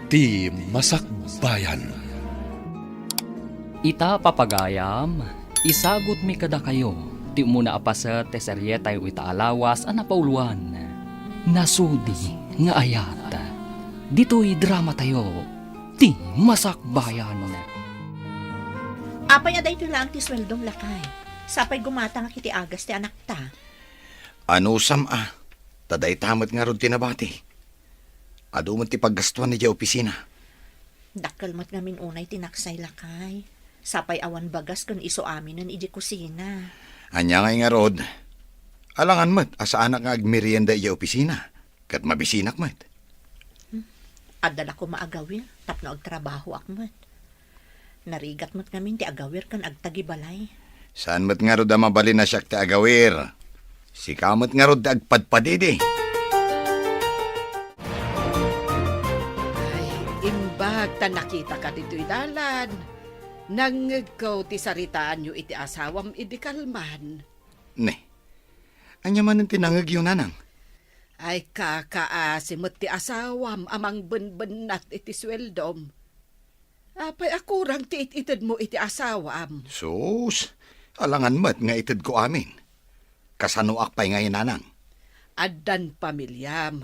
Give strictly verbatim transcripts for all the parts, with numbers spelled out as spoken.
Ti Masakbayan. Ita, papagayam, isagutmi kadakayo ti umuna a paset ti serietayo ita a lawas a napauloan, Nasudi nga Ayat. Ditoy dramatayo, Ti Masakbayan. Apay a daytoy laeng ti sueldom, lakay? Sapay gumatangak iti agas ti anakta. Anusam a, ta dayta met ngarud ti nabati. Adu met ti paggastuan idiay opisina. Dakkel met ngamin unay ti naksay, lakay. Sapay awan bagas ken isu aminen idiay kusina. Ania ngay ngarud? Alangan met a saanak nga agmerienda idiay opisina, ket mabisinak met. Hmm. Adda la koma agawir tapno agtrabahoak met. Narigat met ngamin ti agawir ken agtagibalay. Saan met ngarud a mabalin a siak ti agawir? Sika met ngarud ti agpadpadidi. Ay, imbag ta nakitaka ditoy dalan. Nangngegko ti saritaanyo iti asawam idi kalman. Ne, ania manen ti nangngegyo, nanang? Ay, kakaasi met ti asawam a mangbenbennat iti sueldom. Apay a kurang ti it-itedmo iti asawam? Sus, alangan met nga itedko amin. Kasanoak pay ngay, nanang? Addan pamiliam.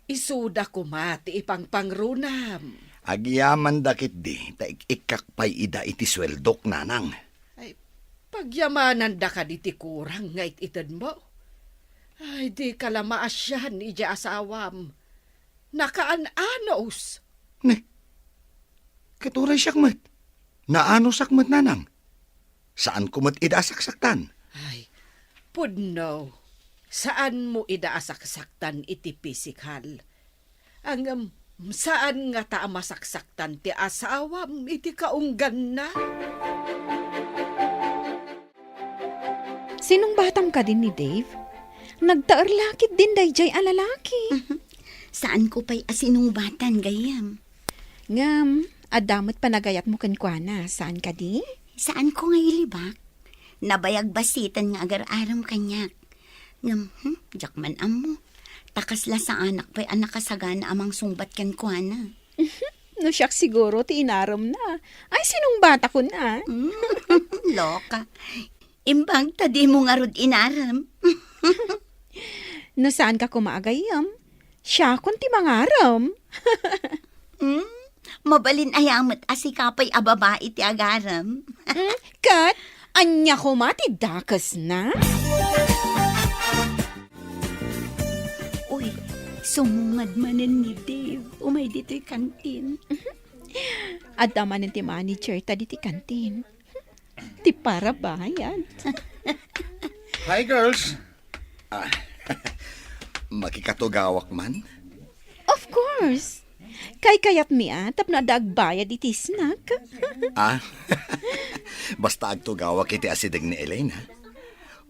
Isuda koma ti ipangpangrunam. Agyamanda ketdi ta ik-ikkak pay ida iti sueldok, nanang. Ay, pagyamananda kadi ti kurang nga it-itedmo? Ay, dika la maasian idiay asawam. Nakaan-anos. Ne, ket uray siak met, naanusak met, nanang. Saanko met ida a saksaktan. Ay, pudno, saanmo ida a saksaktan iti pisikal. Ngem, saan ngata a masaksaktan ti asawam iti kaungganna? Sinungbatam kadi ni Dave? Nagtaer la ketdin daydiay a lalaki. Saanko pay a sinungbatan, gayyem. Ngem, adda met panagayatmo kenkuana, saan kadi? Saanko nga ilibak. Nabayag bassiten nga agar-arem kaniak. Ngem, hmm, diak man ammo. Ta kasla saanak pay a nakasagana a mangsungbat kenkuana. No siak siguro ti inaremna. Ay, sinungbatakon a. Hmm, loka. Imbag ta dimo ngarud inarem. No saanka koma a gayyem, siakon ti mangarem. Hmm? Mabalin aya met a sika pay a babai ti agarem? Hmm? Ket ania koma ti dakesna? Uy, sumungad manen ni Dave. Umay ditoy kantin. Adda manen ti manager ta ditoy kantin. Ti parabayad. Hi, girls. Ah, makikatugawak man? Of course. Kaykayatmi a tapno adda agbayad iti snack. Ah, basta agtugawak iti asideg ni Elaine, ha?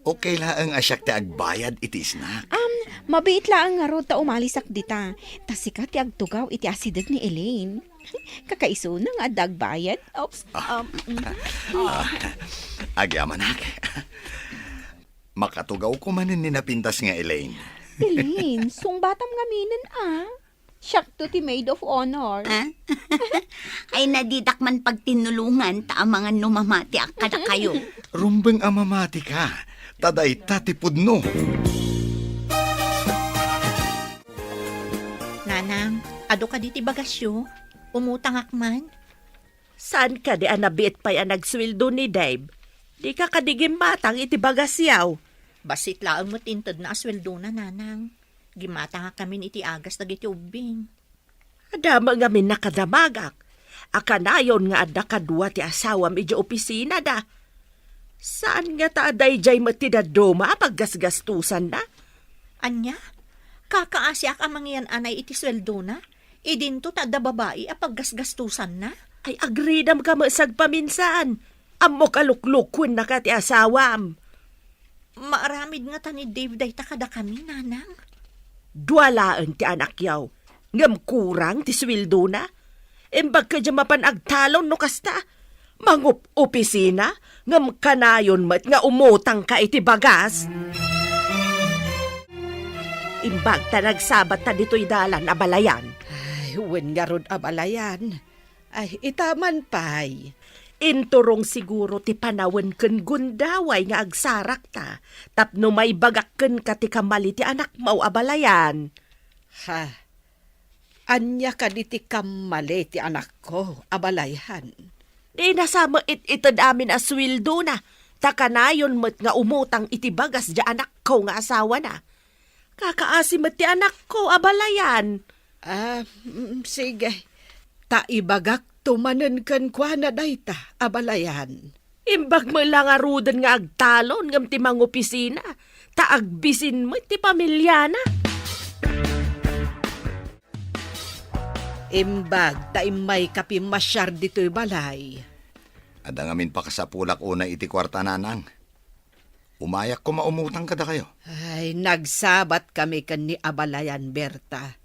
Okay laeng a siak ti agbayad iti snack. Um, mabiit laeng ngarud ta umalisak dita. Ta sika ti agtugaw iti asideg ni Elaine. Kakaisuna nga adda agbayad. Oops. Ah. Um, mm. Ah, agyamanak. Makatugawko manen ni napintas nga Elaine. Elaine, sungbatam ngaminen a. Siakto ti maid of honor. Ah? Ay, nadidak man pagtinnulongan ta amangan no mamatiak kadakayo. Rumbeng a mamatika, ta dayta ti pudno. Nanang, adu kadi ti bagasyo? Umutangak man? Saan kadi a nabiit pay a nagsueldo ni Dave? Dika kadi gimmatang iti bagasyaw? Bassit laeng met intedna a sueldona, nanang. Gimmatangak ngamin iti agas dagiti ubbing. Adda met ngamin nakadamagak a kanayon nga adda kadua ti asawam idiay opisinada. Saan ngata a daydiay met ti dadduma a paggasgastosanna? Ania? Kakaasiak a mangiyan-anay iti sueldona? Idinto ta adda babai a paggasgastosanna? Ay, agridamka met sagpaminsan. Ammok a luklukuennaka ti asawam. Maaramid ngata ni Dave dayta kadakami, nanang? Dua laeng ti anakyaw, ngem kurang ti sueldona. Imbag kadi a mapan agtalon no kasta. Mangup-opisina, ngem kanayon met nga umutangka iti bagas. Imbag ta nagsabatta ditoy dalan a balayan. Ay, Wen ngarud, abalayan. Ay, ita man pay. Inturong siguro ti panawen ken gundaway nga agsarakta tapno maibagak kenka ti kammali ti anakmo, abalayan. Ha? Ania kadi ti kammali ti anakko, abalayan? Dina sa met it-ited amin a suweldona, ta kanayon met nga umutang iti bagas diay anakko nga asawana. Kakaasi met ti anakko, abalayan. Ah, mm, sige. Ta ibagakto manen kenkuana dayta, abalayan. Imbag met la ngaruden nga agtalon ngem ti mangopisina, ta agbisin met ti pamiliana. Imbag ta immayka pimmasiar ditoy balay. Adda ngamin pakasapulak unay iti kuarta, nanang. Umayak koma umutang kadakayo. Ay, nagsabatkami ken ni abalayan, Berta.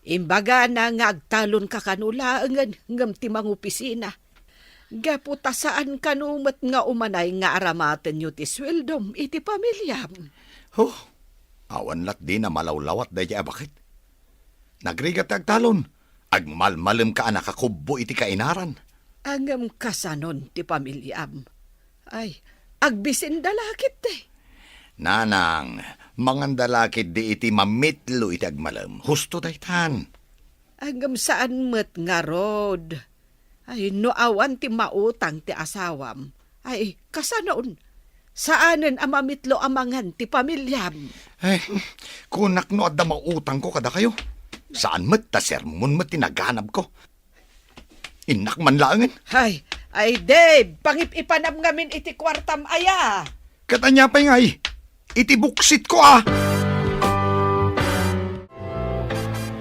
Imbagana nga agtalonka kano laengen ngem ti mangopisina. Gapu ta saan kano met nga umanay nga aramatenyo ti sueldom iti pamiliam. Huh, awan lat dina malawlawat daydiay a baket. Nagrigat ti agtalon, agmalmalemka a nakakubbo iti kainaran. Ngem kasanon ti pamiliam? Ay, agbisinda la ketdi. Nanang, manganda la ketdi iti mamitlo iti agmalem. Husto daytan. Ngem saan met ngarud. Ay, no awan ti mautang ti asawam, ay, kasanon? Saanen a mamitlo a mangan ti pamiliam. Ay, kunak no adda mautangko kadakayo. Saan met ta sermon met ti naganabko. Innak man laengen. Ay, ay, Dave, pangip-ipanam ngamin iti kuartam aya. Ket ania pay ngay? Iti buksitko, a!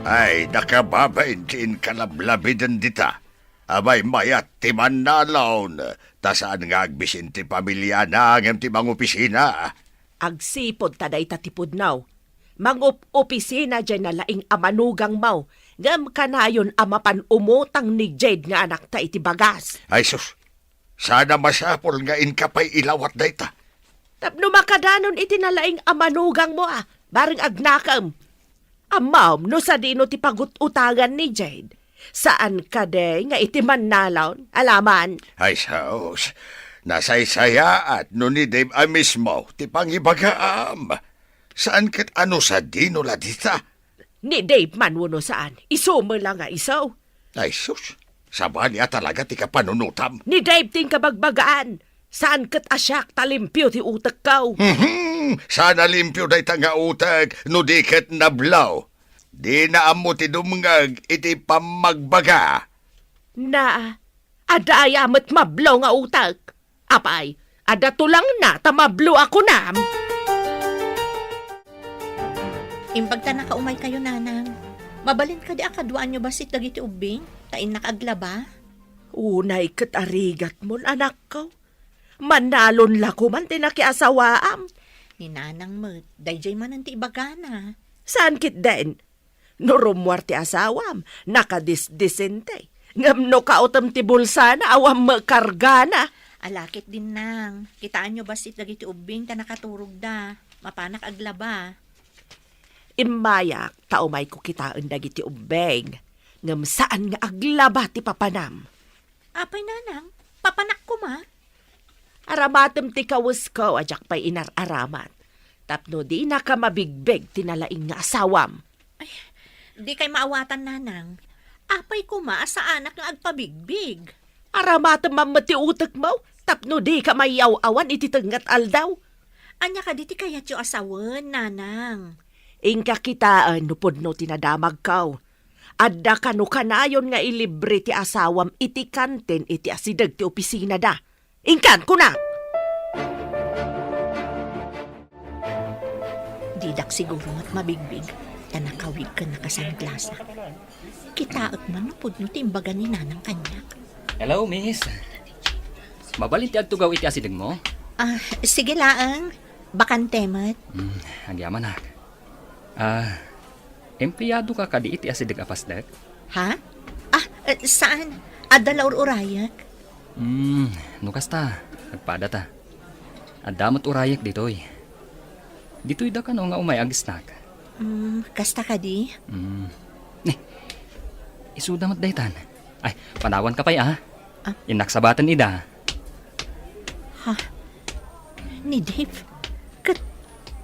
Ay, nakababain ti inkalablabiden dita. Amay mayat ti mannalaon, ta saan nga agbisin ti pamiliana ngem ti mangopisina. Agsipud ta dayta ti pudno. Mangup-opisina diay nalaing a manugangmo, ngem kanayon a mapan umutang ni Jade nga anakta iti bagas. Ay sus, saan a masapul nga inka pay ilawat dayta. Tapno makadanon iti nalaing a manugangmo a, bareng agnakem. Ammom no sadino ti pagut-utangan ni Jade? Saan kadi nga iti mannalaon, alaman? Ay sus, nasaysayaat no ni Dave a mismo ti pangibagaam. Saan ket a no sadino la dita? Ni Dave man wenno saan, isu met la nga isu. Ay sus, sabali a talaga ti kapanunotam. Ni Dave ti inkabagbagaan. Saan ket a siak ta limpio ti utekko. Mhm, saan a limpio dayta nga utek no di ket nablo. Dina ammo ti dumngeg iti pammagbaga. Na, adda aya met mablo nga utek? Apay, adda tulangna ta mablo a kunam? Imbag ta nakaumaykayo, nanang. Mabalin kadi a kaduaanyo bassit dagiti ubbing, ta innak aglaba? Unay ket arigatmon, anakko. Mannalon la koman ti nakiasawaam. Ni nanang met, daydiay manen ti ibagana. Saan ketdin? No rummuar ti asawam, nakadisdisente. Ngem no kaotem ti bulsana, awan met kargana. Ala ketdin, nang, kitaenyo bassit dagiti ubbing ta nakaturogda. Mapanak aglaba. Immayak ta umayko kitaen dagiti ubbing. Ngem saan nga aglaba ti papanam. Apay, nanang, papanak koma? Aramatem ti kawesko a diak pay inar-aramat. Tapno dinaka mabigbig ti nalaing nga asawam. Ay, dikay maawatan, nanang. Apay koma a saanak nga agpabigbig? Aramatem man met ti utekmo, tapno dika mayaw-awan iti tengnga ti aldaw. Ania kadi ti kayatyo a sawen, nanang? Inka kitaen no pudno ti nadamagko. Adda kano kanayon nga ilibre ti asawam iti kantin iti asideg ti opisinada. Inkan, kunak! Didak siguro met mabigbig, ta nakawig ken nakasangglasa. Kitaek man no pudno ti imbaga ni nanang kaniak. Hello, miss. Mabalin ti agtugaw iti asidegmo? Ah, sige laeng. Bakante met. Hmm, agyamanak. Ah, empleyadoka kadi iti asideg a pasdek? Ha? Ah, eh, saan? Adda la ur-urayek? Hmm, no kasta, agpadata. Adda met urayek ditoy. Ditoyda kano nga umay ag-snack. Hmm, kasta kadi? Hmm. Ni, Isuda met daytan. Ay, panawanka pay, a. Ah. Innak sabaten ida. Ha? Ni Dave? Ket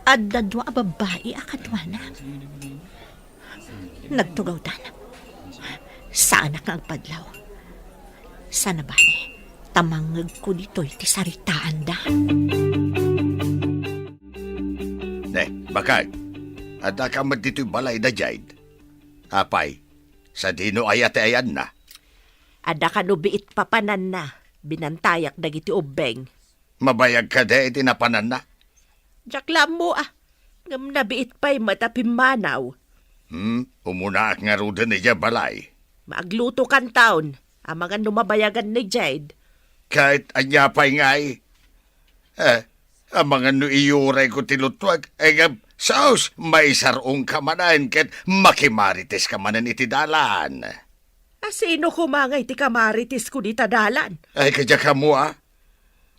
adda dua a babbai a kaduana? Nagtugawdan. Saanak nga agpadlaw. Sana bale, ta mangngegko ditoy ti saritaanda. Ne, bakay, addaka met ditoy balay da Jade? Apay, sadino aya ti ayanna? Adda kano biit papananna, binantayak dagiti ubbeng. Mabayag kadi iti napananna? Diak la ammo, a. Ngem nabiit pay met a pimmanaw. Hmm, umunaak ngaruden idiay balay. Maaglutokanton, amangan no mabayagan ni Jade. Ket ania pay ngay? Eh, amangan no iyurayko ti luttuak, eh, ngem, sus, maisar-ongka manen ket makimariteska manen iti dalan. A, sino koma ngay ti kamaritesko dita dalan? Ay, kadiak ammo, a.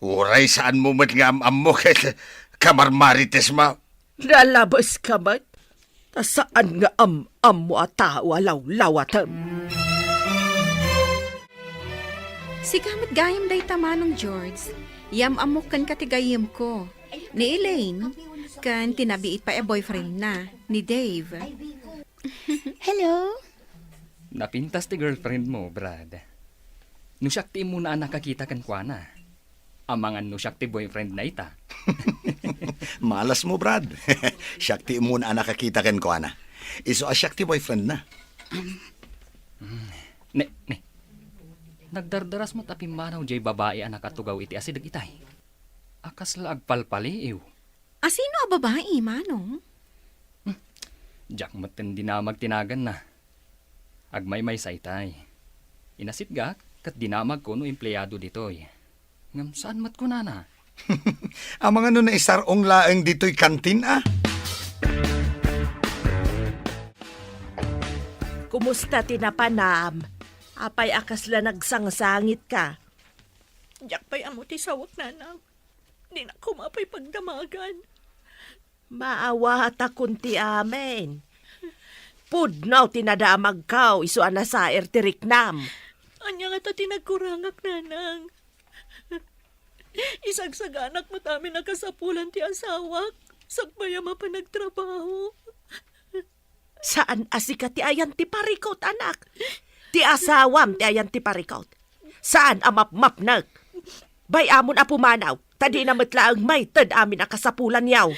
Uray saanmo met nga am-ammo ket kamarmaritesmo. Nalabeska met, ta saan nga am-ammo a tao a lawlawatem. Sika met gayam dayta, Manong George. Yam-ammok kenka ti gayyemko. Ni Elaine, ken ti nabiit pay a boyfriendna, ni Dave. Hello? Napintas ti girlfriend mo, Brad. No siak ti immuna a nakakita kenkuana, amangan no siak ti boyfriend na ita. Malas mo, Brad. Siak ti immuna a nakakita kenkuana. Isu a siak ti boyfriend na. Ne, ne. Nagdardaras mo ta pimmanaw jay babai a nakatugaw iti asideg itay. A kasla agpalpaliiw. A sino a babai, Manong? Hmm. Diak met dinamag ti naganna. Agmaymaysa itay. Inasitgak ket dinamagko no empleado ditoy. Ngem saan met kunana? Amangan no naisar-ong laeng ditoy kantin, a? Kumusta ti napanam? Apay a kasla nagsangsangitka? Diak pay ammo ti sawak, nanang. Dinak koma pay pagdamagan. Maawatakon ti amin. Pudno ti nadamagko isu a nasair ti riknam. Ania ngata ti nagkurangak, nanang? Isagsaganak met amin a kasapulan ti asawak, sakbay a mapan agtrabaho. Saan a sika ti ayan ti parikut, anak. Ti asawam ti ayan ti parikut. Saan a mapmapnek. Bay-amon a pumanaw, ta dina met laeng maited amin a kasapulanyo.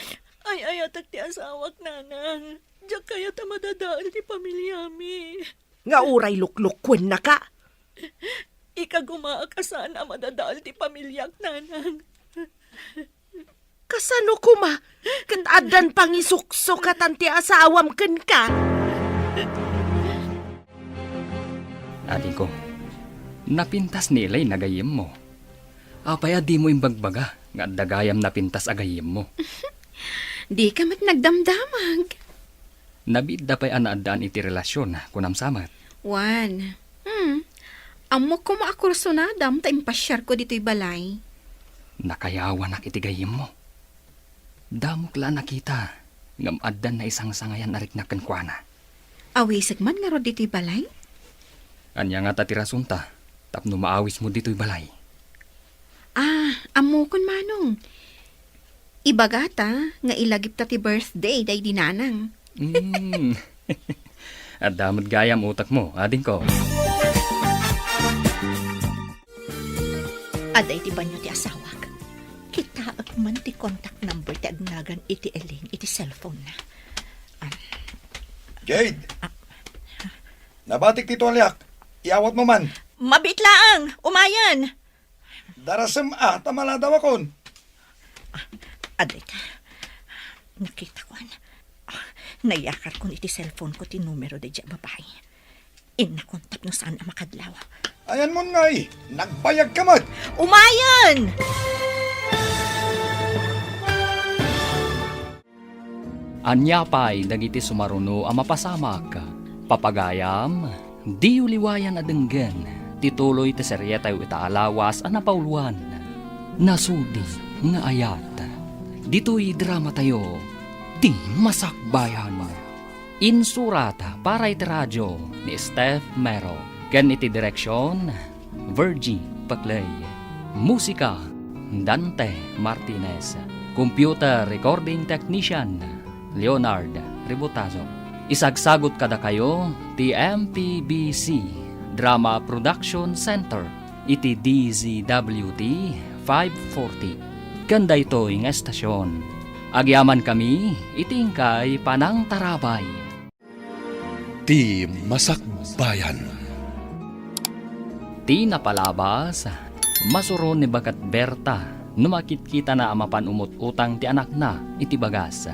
Ay-ayatek ti asawak, nanang. Diak kayat a madadael ti pamiliami. Nga uray luklukuennaka. Ikagumaak a saan a madadael ti pamiliak, nanang. Kasano koma ket addan pangisuksukatan ti asawam kenka? Adingko, napintas ni Elaine a gayyemmo. Apay a dimo imbagbaga nga adda gayam napintas a gayyemmo? Dika met nagdamdamag. Nabiitda pay a naaddaan iti relasion, kunam sa met. Wen. Hmm. Ammok koma a kursunadam ta impasiarko ditoy balay. Nakayawanak iti gayyemmo. Damok la a nakita, ngem addan naisangsangayan a riknak kenkuana. Awisek man ngarud ditoy balay? Ania ngata ti rasonta tapno maawismo ditoy balay? Ah, ammokon, Manong. Ibagata nga ilagipta ti birthday daydi nanang. Hmm. Adda met gayam utekmo, adingko. Adda iti banio ti asawak. Kitaek man ti contact number ti agnagan iti Elaine iti cellphone-na. Ah. Jade! Ah. Nabatik ti tualiak. Iawatmo man. Mabiit laeng. Umayen. Darasem a, ta maladawakon. Ah, adda ita. Nakitakon. Ah, nayakarkon iti cellphone-ko ti numero daydiay a babai. Innakon tapno saan a makadlaw. Ayanmon ngay, nagbayagka met. Umayen! Ania pay dagiti sumaruno a mapasamak? Papagayam, diyo liwayan a denggen ti tuloy ti serietayo ita a lawas a napauluan, Nasudi nga Ayat. Ditoy dramatayo, Ti Masakbayan. Insurat para iti radio ni Steph Mero, ken iti direksion, Virgie Paclay. Musika, Dante Martinez. Computer recording technician, Leonard Ributazo. Isagsagut kadakayo ti M P B C Drama Production Center iti D Z W T five forty. Ken daytoy nga estasion, agyamankami iti inkay panangtarabay. Ti Masakbayan. Ti napalabas, masuron ni Baket Berta no makitkitana a mapan umut-utang ti anakna iti bagas.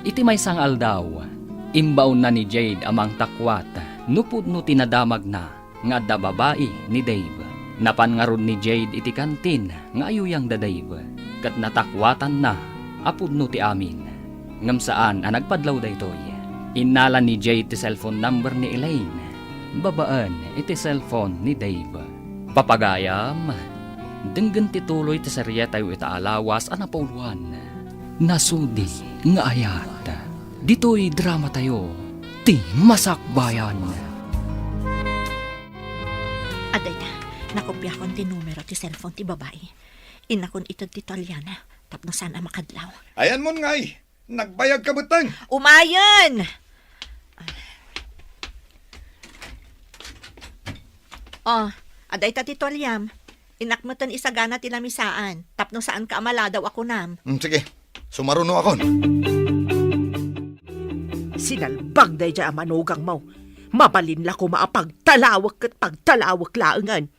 Iti maysa nga aldaw, imbaonna ni Jade a mangtakwat no pudno ti nadamagna nga adda babai ni Dave. Napan ngarud ni Jade iti kantin nga ayuyang da Dave, ket natakwatanna a pudno ti amin. Ngem saan a nagpadlaw daytoy. Innala ni Jade ti cellphone number ni Elaine babaen iti cellphone ni Dave. Papagayam, denggen ti tuloy ti serietayo ita a lawas a napauluan. Nasudi nga ayat. Ditoy dramatayo, Ti Masakbayan. Adda ita, nakopiakon ti numero ti cellphone ti babai. Innakon ited ti tualiana, tapno saan a makadlaw. Ayanmon ngay, nagbayagka metten. Umayen! Oh, adda ita ti tualiam. Innak metten isagana ti lamisaan, tapno saanka a maladaw a kunam. Mm, sige, sumarunokon. Sinalbag daydiay a manugangmo. Mabalin la koma a pagtalawek ket pagtalawek laengen.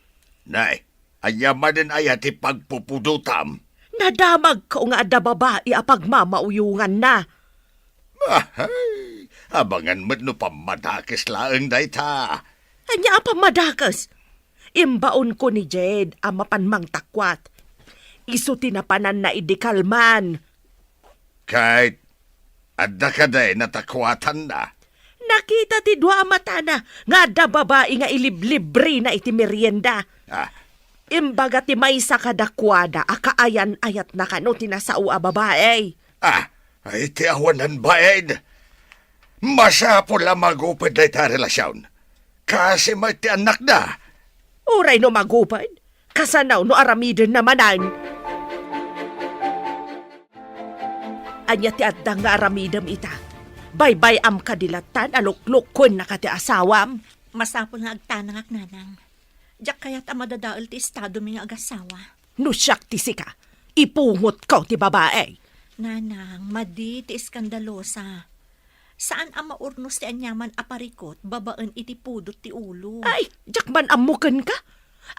Nay, ania manen aya ti pagpupudotam? Nadamagko nga adda babai a pagmamauyonganna. Ahay, abangan met no pammadakes laeng dayta. Ania a pammadakes? Imbaonko ni Jade a mapan mangtakwat. Isu ti napananna idi kalman. Ket adda kadi natakwatanna? Nakita ti dua a matana nga adda babai nga iliblibrina iti merienda. Ah. Imbaga ti maysa kadakuada a kaayan-ayatna kano ti nasao a babai. Ah, iti awanan bain. Masapul a maguped dayta a relasion. Kaasi met ti annakda. Uray no maguped, kasano no aramidenna manen? Ania ti adda nga aramidem ita? Baybay-am kadi lattan a luklukkuennaka ti asawam? Masapul nga agtanangak, nanang. Diak kayat a madadael ti estadomi nga agasawa. No siak ti sika, ipungotko ti babai. Nanang, madi ti eskandalosa. Saan a maurnos ti aniaman a parikut babaen iti pudot ti ulo. Ay, diak man ammo kenka.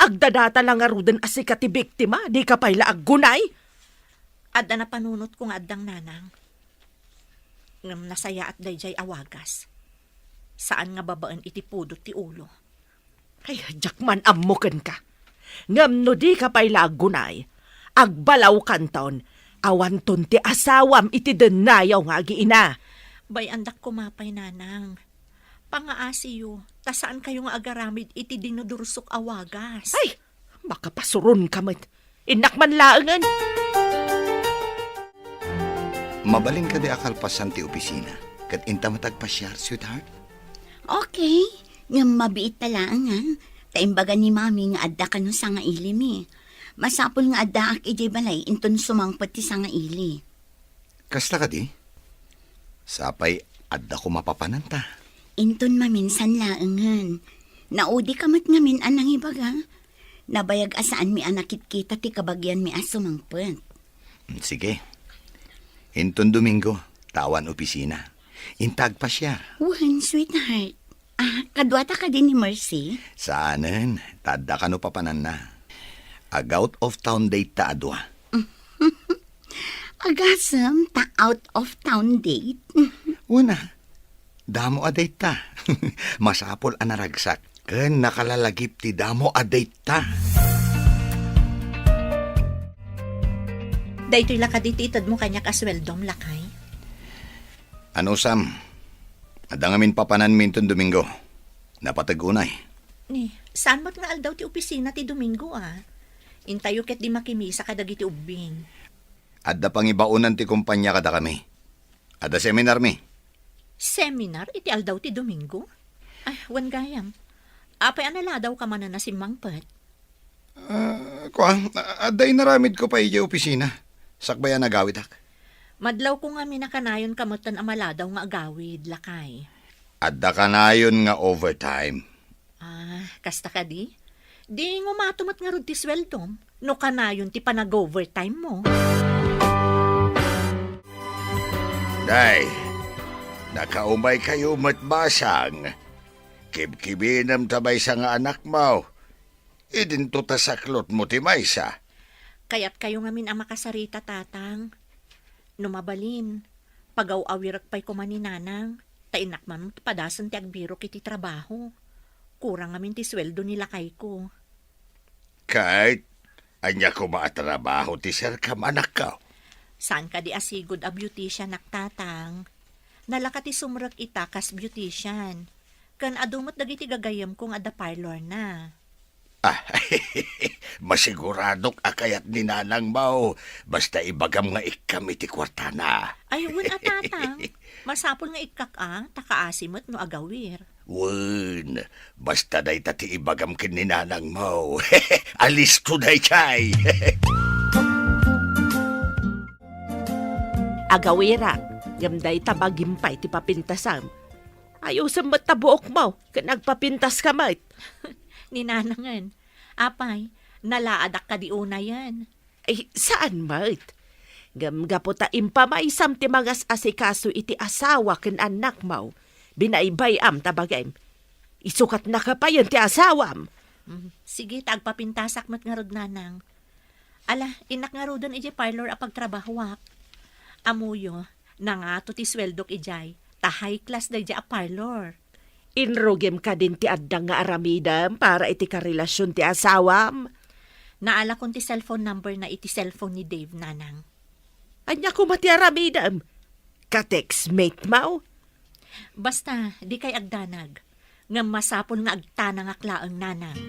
Agdadata la ngaruden a sika ti biktima, dika pay la aggunay. Adda napanunotko nga addang, nanang. Ngem nasayaat daydiay a wagas. Saan nga babaen iti pudot ti ulo. Ay, diak man ammo kenka. Ngem no dika pay la aggunay, agbalawkanton, awanton ti asawam iti dennayaw nga agiina. Bay-andak koma pay, nanang. Pangaasiyo, ta saankayo nga agaramid iti dinudursok a wagas. Ay, makapasuronka met. Innak man laengen. Mabalin kadi a kalpasan ti opisina, ket inta met agpasiar, sweetheart? Okay, ngem mabiit ta laeng, a. Ta imbaga ni Mami nga adda kano sangailimi. Masapul nga addaak idiay balay inton sumangpet ti sangaili. Kasta kadi? Sapay adda koma papananta. Inton maminsan laengen. Naudika met ngamin a nangibaga. Nabayag a saanmi a nakitkita ti kabagianmi a sumangpet. Mm, sige. Inton Domingo, ta awan opisina. Inta agpasiar. Wen, sweetheart. Ah, kaduata kadi ni Mercy? Saanen, ta adda kano papananna. Ag-out of town date ta a dua. Agasem ta out of town date. Una, damo a date ta. Masapul a naragsak ken nakalalagip ti damo a date ta. Daytoy la kadi ti itedmo kaniak a sueldom, lakay? Anusam, adda ngamin papananmi inton Domingo. Napateg unay. Ni, saan met nga aldaw ti opisina ti Domingo, a? Intayo ket di makimisa kadagiti ubbing. Adda pangibaonan ti kompania kadakami. Adda seminarmi. Seminar iti aldaw ti Domingo? Ay, wen gayam. Apay a naladawka manen a simmangpet? Ah, kua, a-, adda inaramidko pay idiay opisina, sakbay a nagawidak. Madlawko ngamin a kanayonka metten a maladaw nga agawid, lakay. Adda kanayon nga overtime. Ah, kasta kadi? Di ngumato met ngarud ti sueldom no kanayon ti panag-overtime mo. Day, nakaumay kayo met basang. Kibkibinem ta maysa nga anakmo. Idinto ta saklotmo ti maysa. Kayatkayo ngamin a makasarita, Tatang. No mabalin, pagaw-awirek pay koma ni Nanang, ta innak man padasen ti agbirok iti trabaho. Kurang ngamin ti sueldo ni lakayko. Ket, ania koma a trabaho ti serkam, anakko? Saan kadi a sigud a beautician-ak, Tatang? Nalaka ti sumrek ita kas beautician. Ken adu met dagiti gagayyemko nga adda parlorna. Ah, masiguradok a kayat ni Nanangmo, basta ibagam nga ikkam iti kuartana. Ay, wen a, Tatang. Masapul nga ikkak a, ta kaasi met no agawir. Wen, basta dayta ti ibagam ken ni Nanangmo. Alisto daytay. Agawirak, ngem dayta bagim pay ti papintasam. Ayusem met ta buokmo, ken agpapintaska met. Ni Nanangen, apay, nalaadak kadi unayen? Ay, saan met. Ngem gapu ta impamaysam ti mangas-asikaso iti asawa ken annakmo, binaybay-am ta bagim. Isukatnaka payen ti asawam. Mm, sige, ta agpapintasak met ngarud, Nanang. Ala, innak ngaruden idiay parlor a pagtrabahoak. Ammoyo, nangato ti sueldok idiay, ta high class daydiay a parlor. Inrugim kadin ti adda nga aramidem para iti karelasion ti asawam? Naalakon ti cellphone number na iti cellphone ni Dave, Nanang. Ania koma ti aramidem? Ka-textmate mo? Basta, dikay agdanag. Ngem masapul nga agtanangak laeng, Nanang.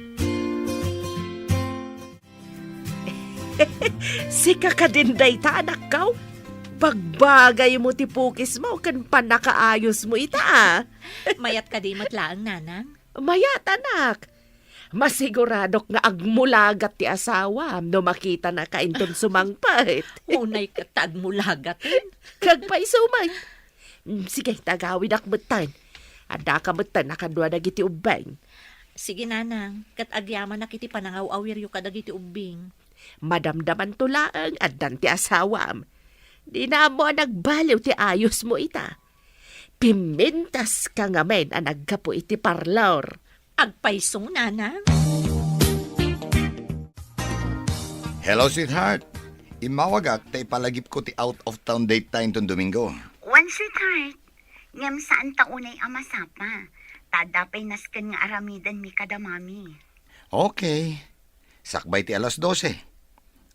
Sika kadin dayta, anakko? Bagbagaymo ti pukismo ken pannakaayosmo ita, a. Mayat kadi met laeng, Nanang? Mayat, anak. Masiguradok nga agmulagat ti asawam no makitanaka inton sumangpet. Unay ket ta agmulagat, eh. Kagpayso met. Mm, sige, ta agawidak metten. Addaka metten a kadua dagiti ubbing. Sige, Nanang, ket agyamanak iti panangaw-awiryo kadagiti ubbing. Madamdamanto laeng addan ti asawam. Dina ammo a nagbaliw ti ayosmo ita. Pimintaska ngamin a naggapu iti parlor. Agpayso, Nanang. Hello, sweetheart. Immawagak ta ipalagipko ti out-of-town date ta inton Domingo. Wen, sweetheart. Ngem saan ta unay a masapa. Ta adda pay nasken nga aramidenmi kada mami. Okay. Sakbay ti alas dose.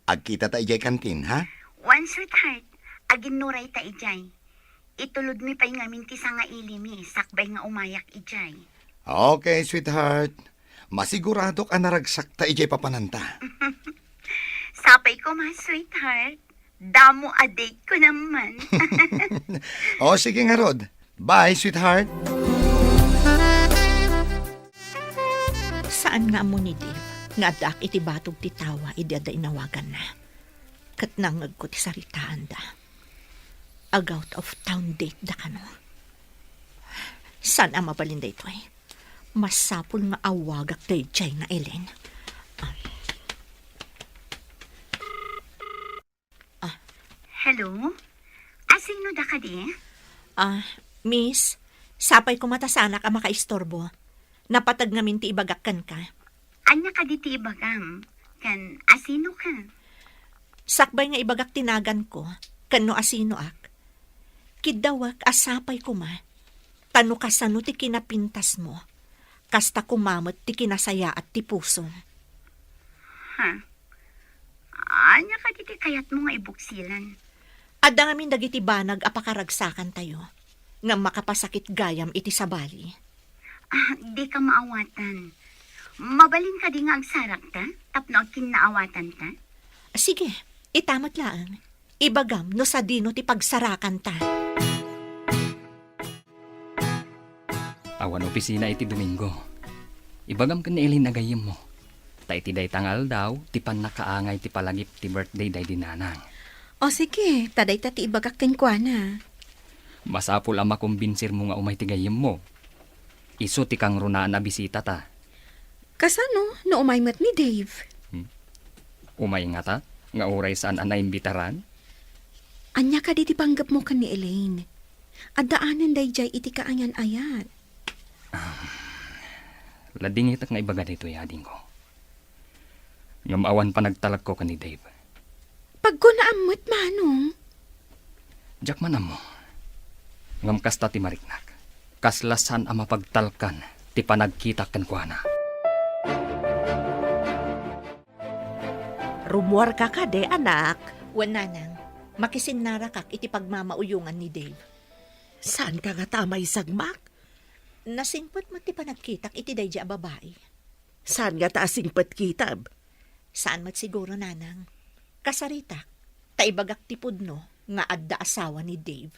Agkita ta idiay kantin, ha? Wen, sweetheart. Aginnuray ta idiay. Itulodmi pay ngamin ti sangailimi sakbay nga umayak idiay. Okay, sweetheart. Masiguradok a naragsak ta idiay papananta. Sapay koma, sweetheart. Damo a date ko naman. O, sige ngarud. Bye, sweetheart. Saan nga ammo ni Dave nga addaak iti batog ti tawa idi adda inawaganna. Ket nangngegko ti saritaanda. Ag-out of town date da kano. Saan a mabalin daytoy? Masapul nga awagak daydiay nga Ellen. Ah. Ah. Hello? Asino da kadi? Ah, miss, sapay koma ta saanak a makaistorbo. Napateg ngamin ti ibagak kenka. Ania kadi ti ibagam? Ken asino ka? Sakbay nga ibagak ti naganko, ken no asinoak, kiddawek a sapay koma, ta no kasano ti kinapintasmo, kasta koma met ti kinasayaat ti pusom. Ha? Ania kadi ti kayatmo nga ibuksilan? Adda ngamin dagiti banag a pakaragsakantayo, ngem makapasakit gayam iti sabali. Ah, dika maawatan. Mabalin kadi nga agsarakta tapno agkinnaawatanta? Sige, ita met laeng. Ibagam no sadino ti pagsarakanta. Awan opisina iti Domingo. Ibagam ken ni Elaine a gayyemmo. Ta iti dayta nga aldaw, ti pannakaangay ti palagip ti birthday daydi nanang. O sige, ta dayta ti ibagak kenkuana. Masapul a makombinsirmo nga umay ti gayyemmo. Isu ti kangrunaan a bisitata. Kasano no umay met ni Dave? Hmm? Umay ngata, nga uray saan a naimbitaran? Ania kadi ti panggepmo ken ni Elaine? Addaanen daydiay iti kaayan-ayat. Ladingitek nga ibaga daytoy, adingko. Ngem awan panagtalekko ken ni Dave. Pagkunaam met, Manong. Diak man ammo. Ngem kasta ti mariknak. Kasla saan a mapagtalkan ti panagkitak kenkuana. Rummuarka kadi, anak? Wen, nanang. Makisinnarakak iti pagmamauyongan ni Dave. Saanka ngata a maisagmak? Nasingpet met ti panagkitak iti daydi a babai. Saan ngata a singpet kitam? Saan met siguro, nanang. Kasaritak, ta ibagak ti pudno nga adda asawa ni Dave.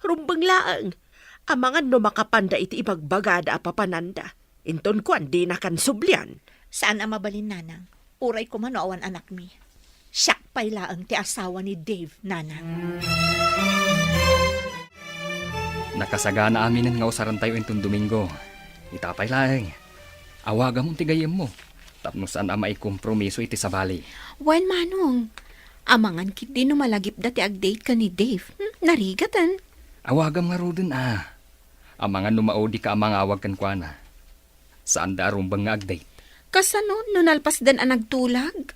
Rumbeng laeng, amangan no makapanda iti ibagbagada a papananda. Inton kuan, dinakan sublian. Saan a mabalin, nanang. Uray koma no awan anakmi. Siak pay laeng ti asawa ni Dave, nanang. Nakasagana aminen nga usarentayo inton Domingo. Ita pay laeng, awagamon ti gayyemmo tapno saan a maikompromiso iti sabali. Wen, Manong. Amangan ketdi no malagipda ti agdate ken ni Dave. Hmm, narigaten. Awagam ngaruden a. Amangan no maudika a mangawag kenkuana. Saanda a rumbeng nga agdate. Kasano no nalpasdan a nagtulag?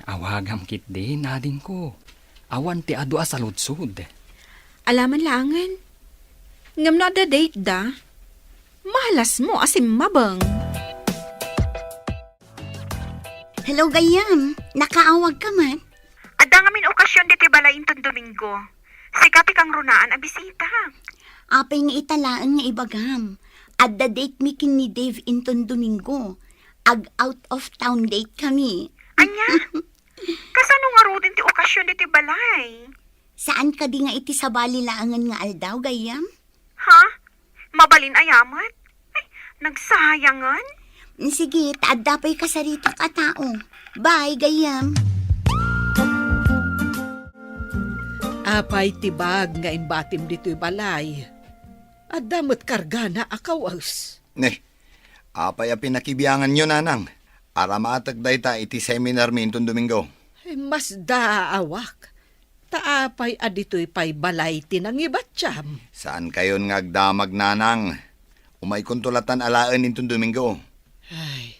Awagam ketdi, adingko. Awan ti adu a saludsod. Alaman laengen. Ngem no adda date da, mahalasmo a simmabeng. Hello, gayyem. Nakaawagka man? Adda ngamin okasion ditoy balay inton Domingo. Sika ti kangrunaan a bisita. Apay nga ita laeng nga ibagam? Adda date mi ken ni Dave inton Domingo. Ag out of town date kami. Ania? Kasano ngaruden ti okasion ditoy balay? Saan kadi nga iti sabali laengen nga aldaw, gayyem? Ha? Mabalin aya met? Ay, nagsayangan? Sige, ta adda pay kasaritak a tao. Bye, gayyem. Apay ti bag nga imbatim ditoy balay? Adda met kargana a kawes. Ne, apay a pinakibianganyo, nanang? Aramatek dayta iti seminar mi inton Domingo. Ay, masdaawak. Ta apay a ditoy pay balay ti nangibatiam? Saankayon nga agdamag, nanang. Umaykonto latan alaen inton Domingo. Ay,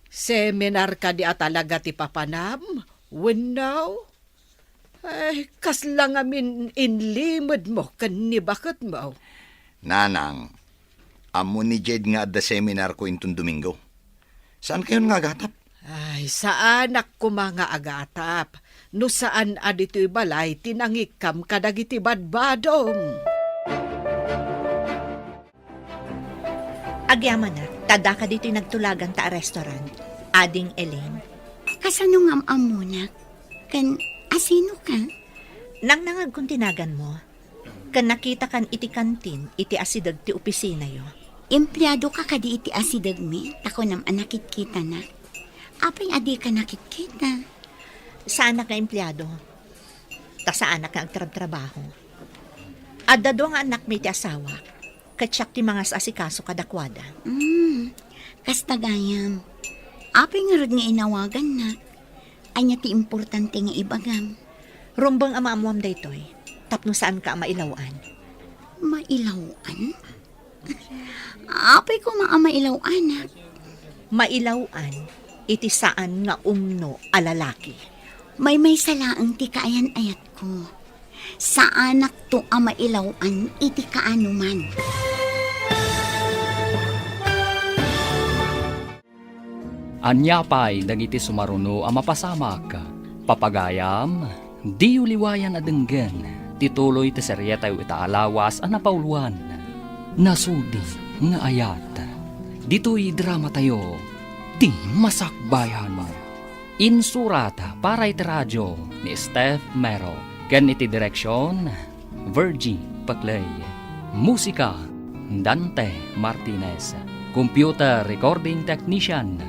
seminar kadi a talaga ti papanam? Wenno? Ay, kasla ngamin inlimedmo ken ni baketmo. Nanang, ammo ni Jed nga adda seminarko inton Domingo. Saankayon nga agatap? Ay, saanak koma nga agatap, no saan a ditoy balay ti nangikkam kadagiti badbadom. Agyamanak, ta daka ditoy nagtulaganta a restaurant, Ading Elaine. Kasano nga am-ammonak? Ken asino ka? Nangnangagkon ti naganmo. Ken nakitakan iti kantin iti asideg ti opisinayo. Empleado ka kadi iti asidegmi, ta kunam a nakitkitanak. Apay a dika nakitkita? Saanak nga empleado. Ta saanak nga agtrabtrabaho. Adda dua nga annakmi ti asawak, ket siak ti mangas-asikaso kadakuada. Mm, kasta gayam. Apay ngarud nga inawagannak? Ania ti importante nga ibagam? Rumbeng a maammuam daytoy, tapno saanka a mailaw-an. Mailaw-an? Apay koma a mailaw-anak? Mailaw-an iti saan nga umno a lalaki. Maymaysa laeng ti kaayan-ayatko. Saanakto a mailaw-an iti kaanoman. Ania pay dagiti sumaruno a mapasamak? Papagayam, diyo liwayan a denggen ti tuloy ti serietayo ita a lawas a napauloan, Nasudi nga Ayat. Ditoy dramatayo, Ti Masakbayan. Insurat para iti radio ni Steph Mero ken iti direksion, Virgie Paclay. Musika, Dante Martinez. Computer Recording Technician,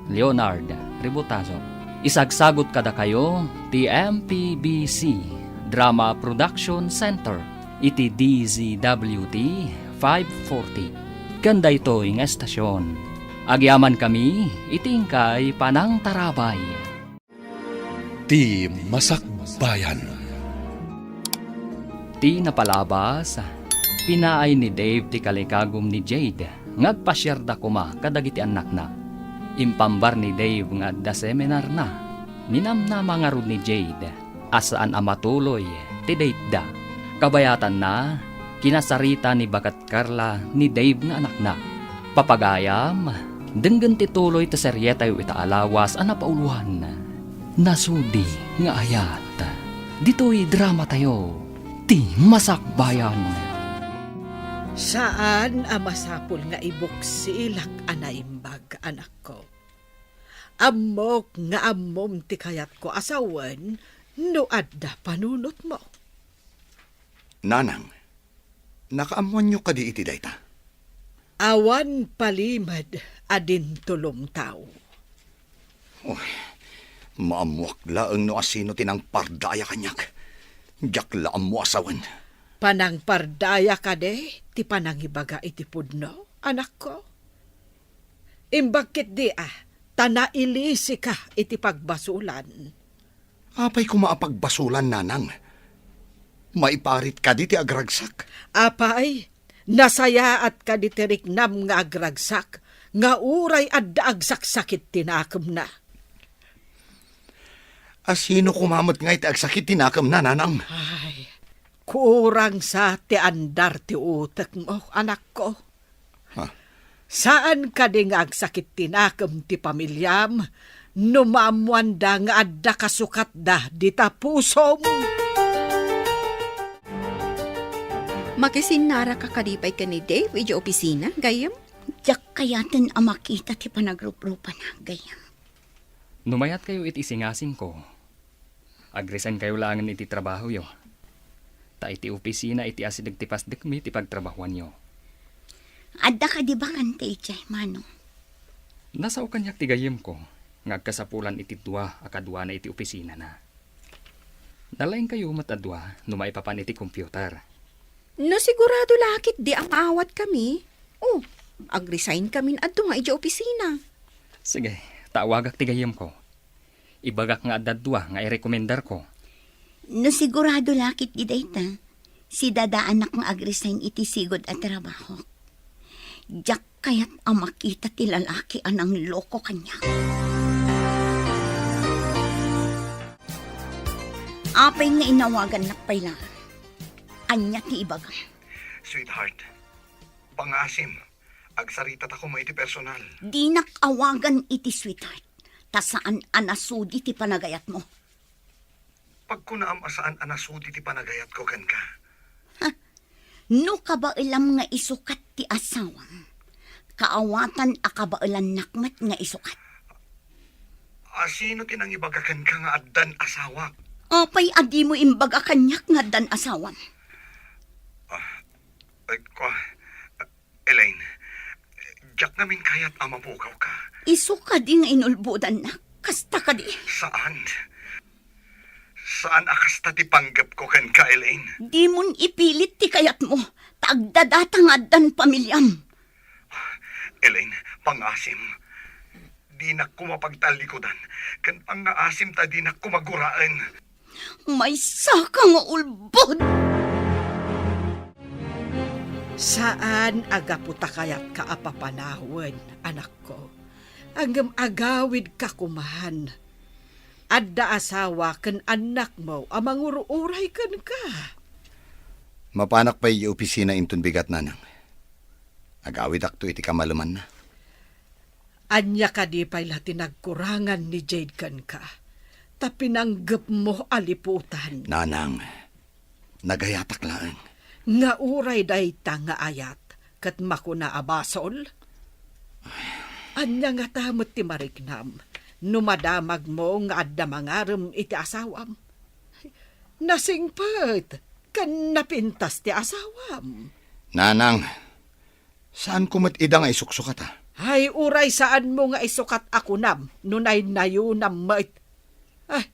Leonard Ributazo. Isagsagut kadakayo ti M P B C Drama Production Center iti D Z W T five forty. Ken daytoy nga estasion, agyamankami iti inkay panangtarabay. Ti Masakbayan. Ti napalabas, pinaay ni Dave ti kalikagum ni Jade nga agpasiarda koma kadagiti annakna. Impambar ni Dave nga adda seminarna. Ninamnama ngarud ni Jade a saan a matuloy ti dateda. Kabayatanna, kinasarita ni Baket Carla ni Dave nga anakna. Papagayam, denggen ti tuloy ti serietayo ita a lawas a napauloan, Nasudi nga Ayat. Ditoy dramatayo, Ti Masakbayan. Saan a masapul nga ibuksilak a naimbag, anakko. Ammok nga ammom ti kayatko a sawen no adda panunotmo. Nanang, nakaammoanyo kadi iti dayta? Awan palimed a dintulong tao. Uy, maammoak laeng no asino ti nangpardaya kaniak. Diak la ammo a sawen. Panangpardaya kadi ti panangibaga iti pudno, anakko? Imbag ketdi a, ta nailisika iti pagbasolan. Apay koma a pagbasolan, nanang? Maiparit kadi ti agragsak? Apay, nasayaat kadi ti riknam nga agragsak, nga uray adda agsaksakit ti nakemna? Asino koma met ngay ti agsakit ti nakemna, nanang? Ay, kurang sa ti andar ti utekmo, anakko. Ha? Saan kadi nga agsakit ti nakem ti pamiliam no maammoanda nga adda kasukatda dita pusom? Makisinnaraka kadi pay ken ni Dave idiay opisina, gayyem? Diak kayaten a makita ti panagruprupana, gayyem. No mayatkayo iti isingasingko, agresign kayo laengen iti trabahoyo. Ta iti opisina iti asideg ti pasdekmi ti pagtrabahoanyo. Adda kadi bakante idiay, Manong? Nasao kaniak ti gayyemko nga agkasapulan iti dua a kaduana iti opisinana. Nalaingkayo met a dua no maipapan iti computer. No sigurado la ketdi a maawatkami, o, agresign kamin adu nga idiay opisina. Sige, ta awagak ti gayyemko. Ibagak nga adda dua nga irekomendarko. No sigurado la ketdi dayta, sidadaanak nga agresign iti sigud a trabahok. Diak kayat a makita ti lalaki a nangloko kaniak. Apay nga inawagannak pay la? Ania ti ibagam? Sweetheart, pangaasim, agsaritatako koma iti personal. Dinak awagan iti sweetheart, ta saan a nasudi ti panagayatmo. Pagkunaam a saan a nasudi ti panagayatko kenka. Ha? No kabaelam nga isukat ti asawam, kaawatan a kabaelannak met nga isukat. Asino ti nangibaga kenka nga addan asawak? Apay a dimo imbaga kaniak nga addan asawam? Ah, eh, kua-, Elaine, diak ngamin kayat a mapukawka. Isu kadi nga inulbodannak? Kasta kadi? Saan. Saan a kasta ti panggepko kenka, Elaine. Dimon ipilit ti kayatmo, ta agdadata nga addan pamiliam. Elaine, pangaasim. Dinak koma pagtallikudan, ken pangaasim ta dinak koma guraen. Maysaka nga ulbod! Saan a gapu ta kayatka a papanawen, anakko, ngem agawidka koman. Adda asawa ken annakmo a mangur-uray kenka. Mapanak pay idiay opisina inton bigat, nanang. Agawidakto iti kamalemanna. Ania kadi pay la ti nagkurangan ni Jade kenka, ta pinanggepmo a liputan? Nanang, nagayatak laeng. Nga uray dayta nga ayat ket makuna a basol? Ania ngata met ti mariknam no madamagmo nga adda mangarem iti asawam? Nasingpet ken napintas ti asawam. Nanang, Saanko met ida nga isuksukata? Ay, uray saanmo nga isukat a kunam no naynayonam met. Ay,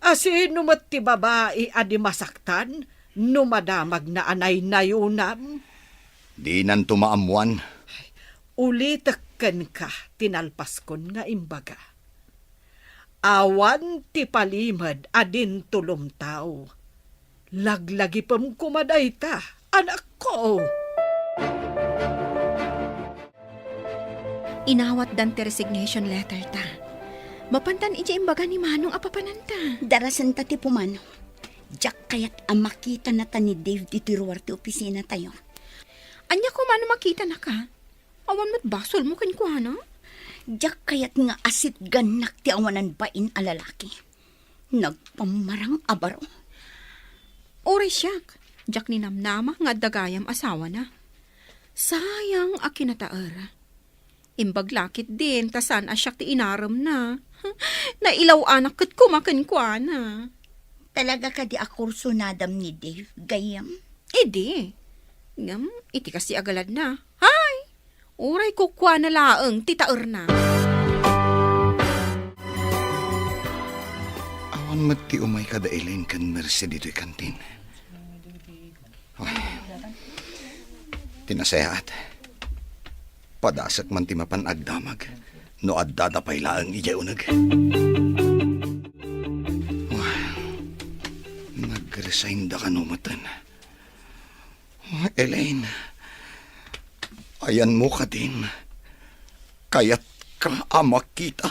asino met ti babai a di masaktan no madamagna a naynayonam? Dinanto maammuan. Ulitek kenka ti nalpaskon nga imbaga. Awan ti palimed a dinto lumtaw. Laglagipem koma dayta, anakko. Inawatdan ti resignation letter ta. Mapantan idiay imbaga ni Manong a papananta. Darasenta ti pumanaw. Diak kayat a makitanata ni Dave ditoy ruar ti opisina tayo. Ania koma no makitanaka? Awan met basolmo kenkuana? Diak kayat nga asitgannak ti awanan bain a lalaki. Nagpammarang a baro. Uray siak, diak ninamnama nga adda gayam asawana. Sayang a kinataer. Imbag la ketdin ta saan a siak ti inaremna. Nailaw-anak ket koma kenkuana. Talaga kadi a kursunadam ni Dave, gayyem? Idi. Ngem, iti kasi a galadna, hay! Uray kukuana laeng ti taerna. Awan met ti umay kada Elaine ken Mercy ditoy kantin. Ay, ti nasayaat. Padasek man ti mapan agdamag no addada pay laeng idiay uneg. Ay, nag-resign da kano meten. Elaine, ayanmo kadin, kayatka a makita.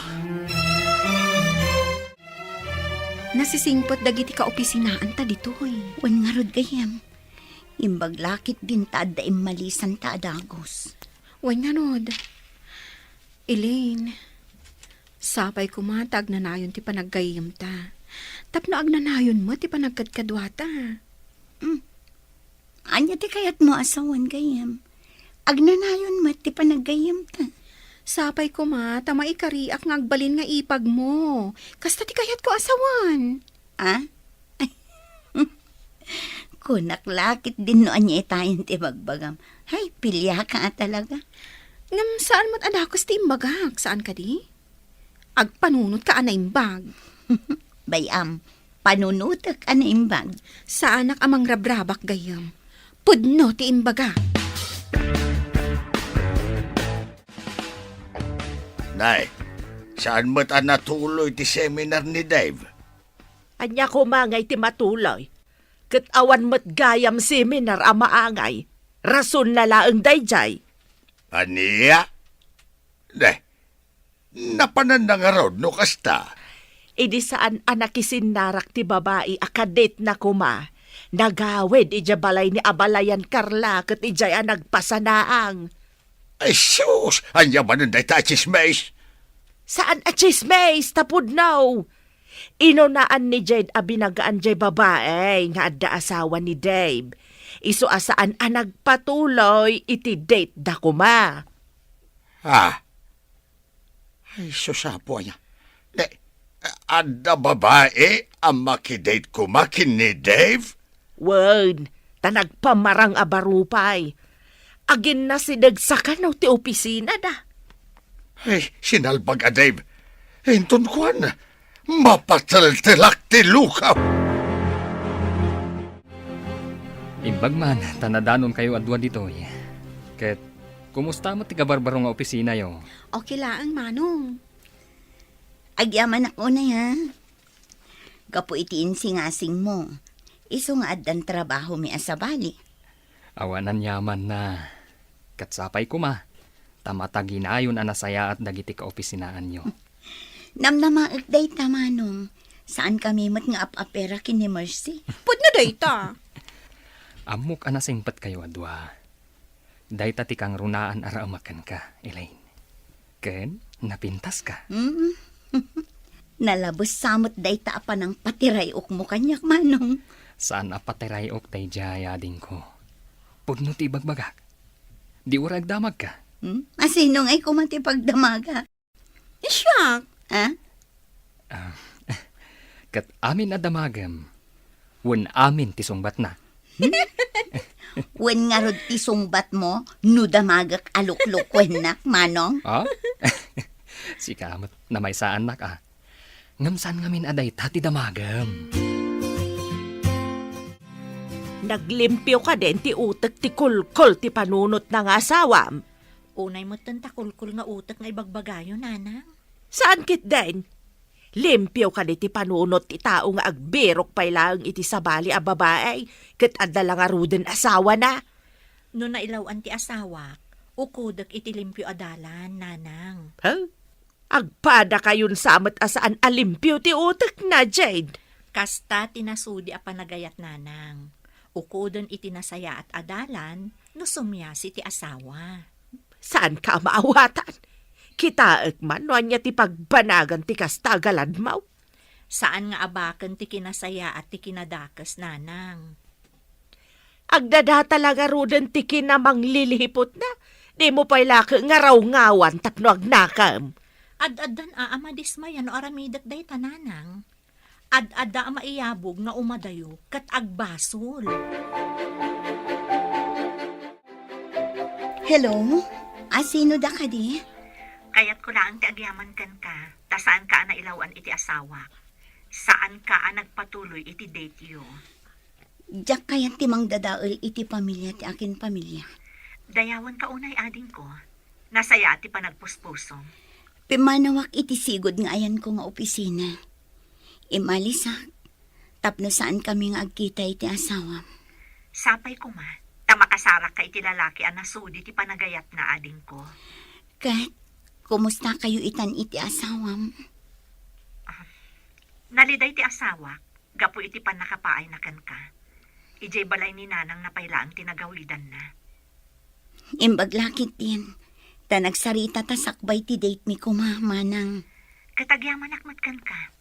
Nasisingpet dagiti kaopisinaanta ditoy. Wen ngarud, gayyem. Imbag la ketdin ta adda immalisanta a dagus. Wen ngarud, Elaine, sapay koma ta agnanayon ti panaggayyemta. Tapno agnanayon met ti panagkadkaduata. Hmm. Ania ti kayatmo a sawen, gayyem? Agnanayon met ti panaggayyemta. Sapay koma ta maikariak nga agbalin nga ipagmo. Kasta ti kayatko a sawen. Ah? Kunak la ketdin no ania itayen ti ibagbagam. Hay, piliaka a talaga. Ngem saan met a dakes ti imbagak, saan kadi? Agpanunotka a naimbag. Bay-am, panunotek a naimbag. Saanak a mangrabrabak gayyem. Pudno ti imbagak. Nay, saan met a natuloy ti seminar ni Dave? Ania koma ngay ti matuloy? Ket awan met gayam seminar a maangay. Rasonna laeng daydiay. Ania? Deh, napananna ngarud no kasta? Idi saan a nakisinnarak ti babai a kadetna koma, nagawid idiay balay ni abalayan Carla ket idiay a nagpasanaang. Ay sus! Ania manen dayta a tsismis? Saan a tsismis, ta pudno. Inunaan ni Jade a binagaan jay babai nga adda asawa ni Dave. Isu a saan a nagpatuloy iti date da koma. Ah. Ay, sus, apo, aya. Ne, adda babai a makidate koma ken ni Dave? Wen, ta nagpamarang a baro pay. Aginnasideg sa kano ti opisina da. Ay, sinalbag a Dave. Inton kuan, mapateltelak ti lukaw. Imbag man ta nadanonkayo a dua ditoy. Ket kumusta met ti kabarbaro nga opisinayo? Okay laeng, Manong. Agyamanak unay, ha? Gapu iti insingasingmo, isu nga addan trabahomi a sabali. Awan aniamanna. Ket sapay koma, ta mataginayon a nasayaat dagiti kaopisinaanyo. Namnamaek dayta, Manong. Saankami met nga ap-apera ken ni Mercy. Pudno dayta. Ammok a nasingpetkayo a dua. Dayta ti kangrunaan a raemak kenka, Elaine. Ken napintaska. Mm. Nalabes sa met dayta a panangpatiray-okmo kaniak, Manong. Saan a patiray-ok daydiay, adingko. Pudno ti ibagbagak. Di uray agdamagka. Hmm? Asino ngay koma ti pagdamagak? Siak. Ah? Ah, ket amin a damagem, wen amin ti sungbatna. Hmm? Wen ngarud ti sungbatmo no damagek a luklukuennak, Manong? Ah? Sika met namaysaannak, ah. Ngem saan ngamin a dayta ti damagem. Naglimpio kadin ti utek ti kulkol ti panunotna nga asawam? Unay metten ta kulkol nga utek nga ibagbagayo, Nanang. Saan ketdin? Limpio kadi ti panunot ti tao nga agbirok pay laeng iti sabali a babai ket adda la ngaruden asawana? No nailaw-an ti asawak, ukodek iti limpio a dalan, Nanang. Ha? Agpadakayon sa met a saan a limpio ti utekna, Jade. Kasta ti nasudi a panagayat, Nanang. Ukoden iti nasayaat a dalan no sumiasi ti asawa. Saanka a maawatan? Kitaek man no ania ti pagbanagan ti kasta a galadmaw. Saan nga abaken ti kinasayaat ti kinadakes, Nanang. Agdadata la ngaruden ti kinamanglilihiputna. Dimo pay laeng nga rawngawan tapno agnakem. Ad-addan a, a madismaya no aramidek dayta, Nanang. Ad-adda a maiyabog nga umadayo ket agbasol. Hello? Asino da kadi? Kayatko laeng ti agyaman kenka, ta saanka a nailaw-an iti asawak. Saanka a nagpatuloy iti date-yo. Diak kayat ti mangdadael iti pamilia ti akin pamilia. Dayawenka unay, adingko. Nasayaat ti panagpuspusom. Pimmanawak iti sigud nga ayanko nga opisina. Imalisak, tapno saankami nga agkita iti asawam. Sapay koma, ta makasarakka iti lalaki a nasudi ti panagayatna, adingko. Ket, kumustakayo itan iti asawam? Ah, naliday ti asawak gapu iti pannakapaayna kenka. Idiay balay ni Nanangna pay laeng ti nagawidanna. Imbag la ketdin, ta nagsarita ta sakbay ti date mi koma, Manang. Ket agyamanak met kenka,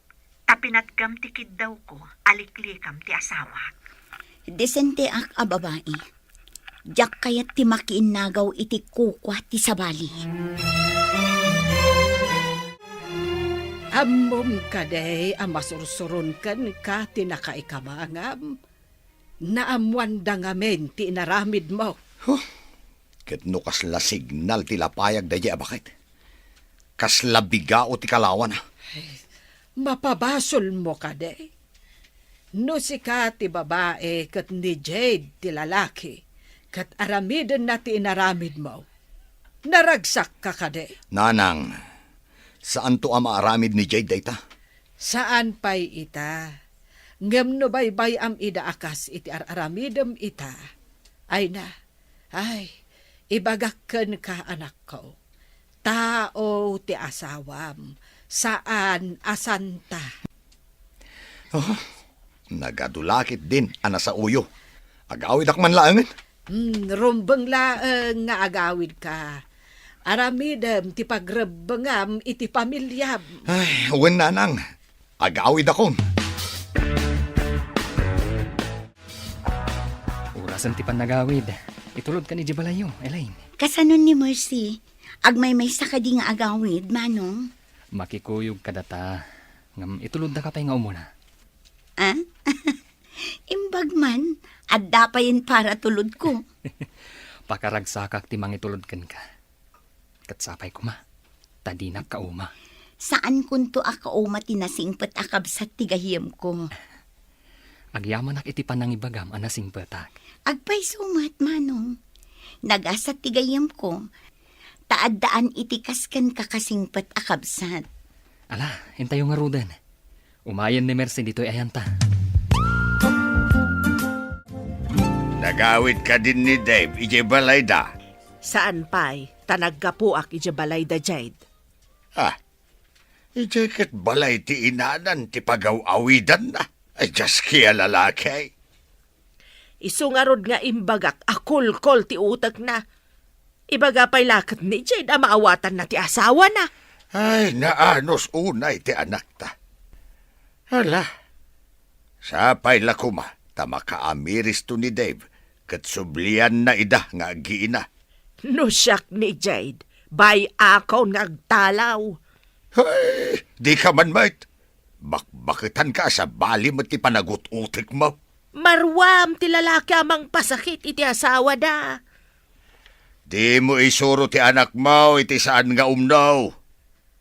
ta pinatgam ti kiddawko a liklikam ti asawak. Desenteak a babai. Diak kayat ti makiinnagaw iti kukua ti sabali. Ammom kadi a masursuron kenka ti nakaikamangam? Naammoanda ngamin ti inaramidmo. Huh? Ket no kasla signal ti lapayag daydiay a baket? Kasla bigao ti kalawana. Ay, mapabasolmo kadi? No sika ti babai ket ni Jade ti lalaki, ket aramidenna ti inaramidmo, naragsakka kadi? Nanang, saanto a maaramid ni Jade dayta. Saan pay ita. Ngem no baybay-am ida a kas iti ar-aramidem ita, ay na, ay, ibagak kenka, anakko, tao ti asawam, saan a santa. Oh, nagadu la ketdin a nasaoyo. Agawidak man laengen. Hmm, rumbeng laeng nga agawidka. Aramidem ti pagrebbengam iti pamiliam. Ay, wen, Nanang. Agawidakon. Orasen ti pannagawid. Itulodkan idiay balayyo, Elaine. Kasanon ni Mercy? Agmaymaysa kadi nga agawid, Manong? Makikuyog kadata. Ngem ituloddaka pay nga umuna. Ah? Imbag man, adda payen para tulodko. Pakaragsakak ti mangitulod kenka. Ket sapay koma, ta dinak kauma. Saankonto a kauma ti nasingpet a kabsat ti gayyemko. Agyamanak iti panangibagam a nasingpetak. Agpayso met, Manong. Nagasat ti gayyemko, ta addaan iti kas kenka kasingpet a kabsat. Ala, intayo ngaruden. Umayen ni Mercy ditoy ayanta. Nagawid kadin ni Dave idiay balayda? Saan pay, ta naggapuak idiay balayda, Jade. Ah, idiay ket balay ti inanan ti pagaw-awidanna. Ay, diaski a lalaki. Isu ngarud nga imbagak a kulkol ti utekna. Ibaga pay la ket ni Jade a maawatanna ti asawana. Ay, naanus unay ti anakta. Hala, sapay la koma ta makaamiristo ni Dave ket sublianna ida nga aggiina. No siak ni Jade, bay-akon nga agtalaw. Hay, dika man met. Bakbaketanka a sabali met ti panagut-utekmo. Maruam ti lalaki a mangpasakit iti asawada. Dimo isuro ti anakmo iti saan nga umno.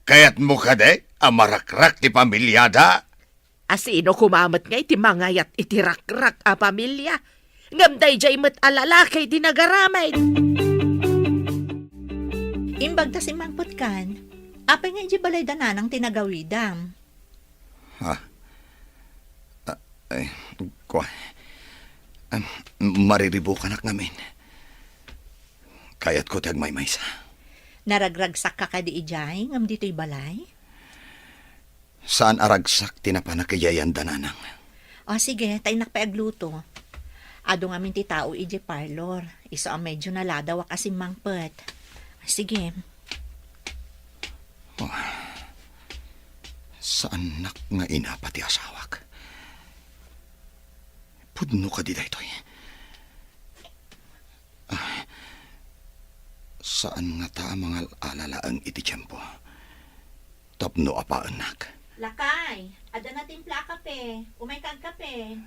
Kayatmo kadi a marakrak ti pamiliada? A sino koma met nga iti mangayat iti rakrak a pamilia? Ngem daydiay met a lalaki ti nagaramid. Imbag ta simmangpetkan, apay nga idiay balayda nanang ti nagawidam? Ha? Ah, ay, kua. Am, mariribukanak ngamin. Kayatko ti agmaymaysa. Naragragsakka kadi idiay ngem ditoy balay? Saan a ragsak ti napanak idiay anda, nanang. O, sige, ta innak pay agluto. Adu ngamin ti tao idiay parlor. Isu a medyo naladawak a simmangpet. Sige. Oh, saannak nga inapa ti asawak? Pudno kadi daytoy? Ah, saan ngata a mangal-ala laeng iti tiempo tapno apaennak? Lakay, adda natimpla a kape. Umayka agkape.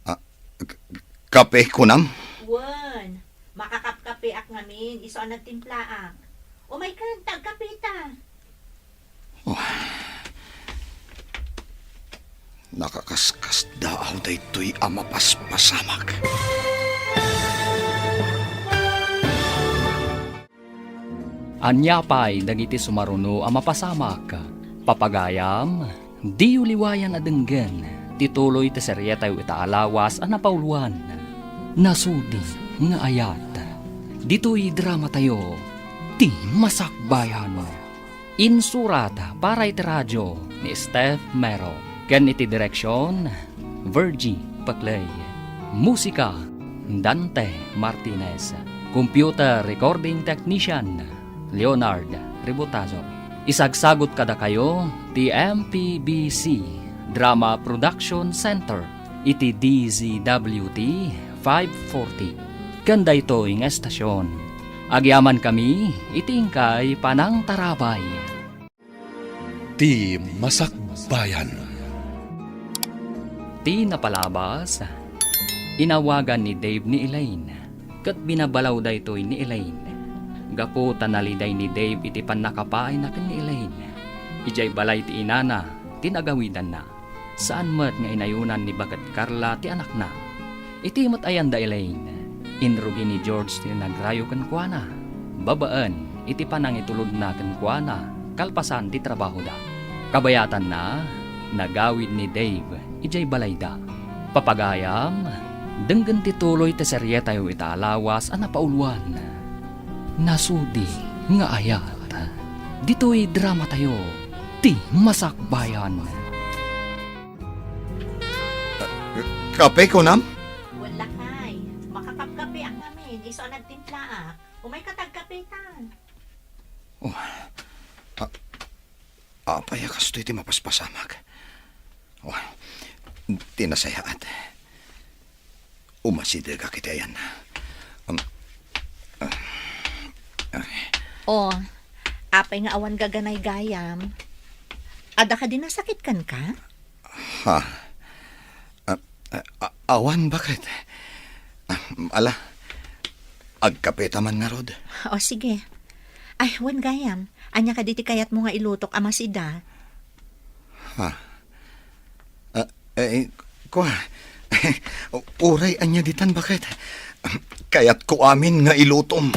Ah, k-, k-, kape kunam? Wen, makakapkapeak ngamin, isu a nagtimplaak. Umayka, ta agkapeta. Oh. Nakakaskasdaaw daytoy a mapaspasamak. Ania pay dagiti sumaruno a mapasamak? Papagayam, diyo liwayan a denggen ti tuloy ti serietayo ita a lawas a napauluan, Nasudi nga Ayat. Ditoy dramatayo, Ti Masakbayan. Insurat para iti radio ni Steph Mero ken iti direksion, Virgie Paclay. Musika, Dante Martinez. Computer recording technician, Leonard Ributazo. Isagsagut kadakayo ti M P B C Drama Production Center iti D Z W T five forty. Ken daytoy nga estasion, agyamankami iti inkay panangtarabay. Ti Masakbayan. Ti napalabas, inawagan ni Dave ni Elaine, ket binabalaw daytoy ni Elaine. Gapu ta naliday ni Dave iti pannakapaayna ken ni Elaine, idiay balay ti inana ti nagawidanna. Saan met nga inayunan ni Baket Carla ti anakna. Iti met ayan da Elaine, inrugi ni George ti nagrayo kenkuana, babaen iti panangitulodna kenkuana kalpasan ti trabahoda. Kabayatanna, nagawid ni Dave idiay balayda. Papagayam, denggen ti tuloy ti serietayo ita a lawas a napauluan, Nasudi nga Ayat. Ditoy dramatayo, Ti Masakbayan. Kape, kunam? Wen, lakay. Makakapkapeak ngamin, isu a nagtimplaak. Umayka ta agkapetan. Oh. A-, apay a kastoy ti mapaspasamak? Oh. Ti nasayaat. Umasidegak iti ayanna. Um, ah, ay. Oh, apay nga awan gaganay gayam? Adda kadi nasakit kenka? Ha? Ah, ah, ah, awan, Baket. Ah, ala, agkapeta man ngarud. O, sige. Ay, wen gayam, ania kadi ti kayatmo nga ilutok a masida? Ha? Ah, eh, kua, uray ania ditan, Baket? Kayatko amin nga ilutom.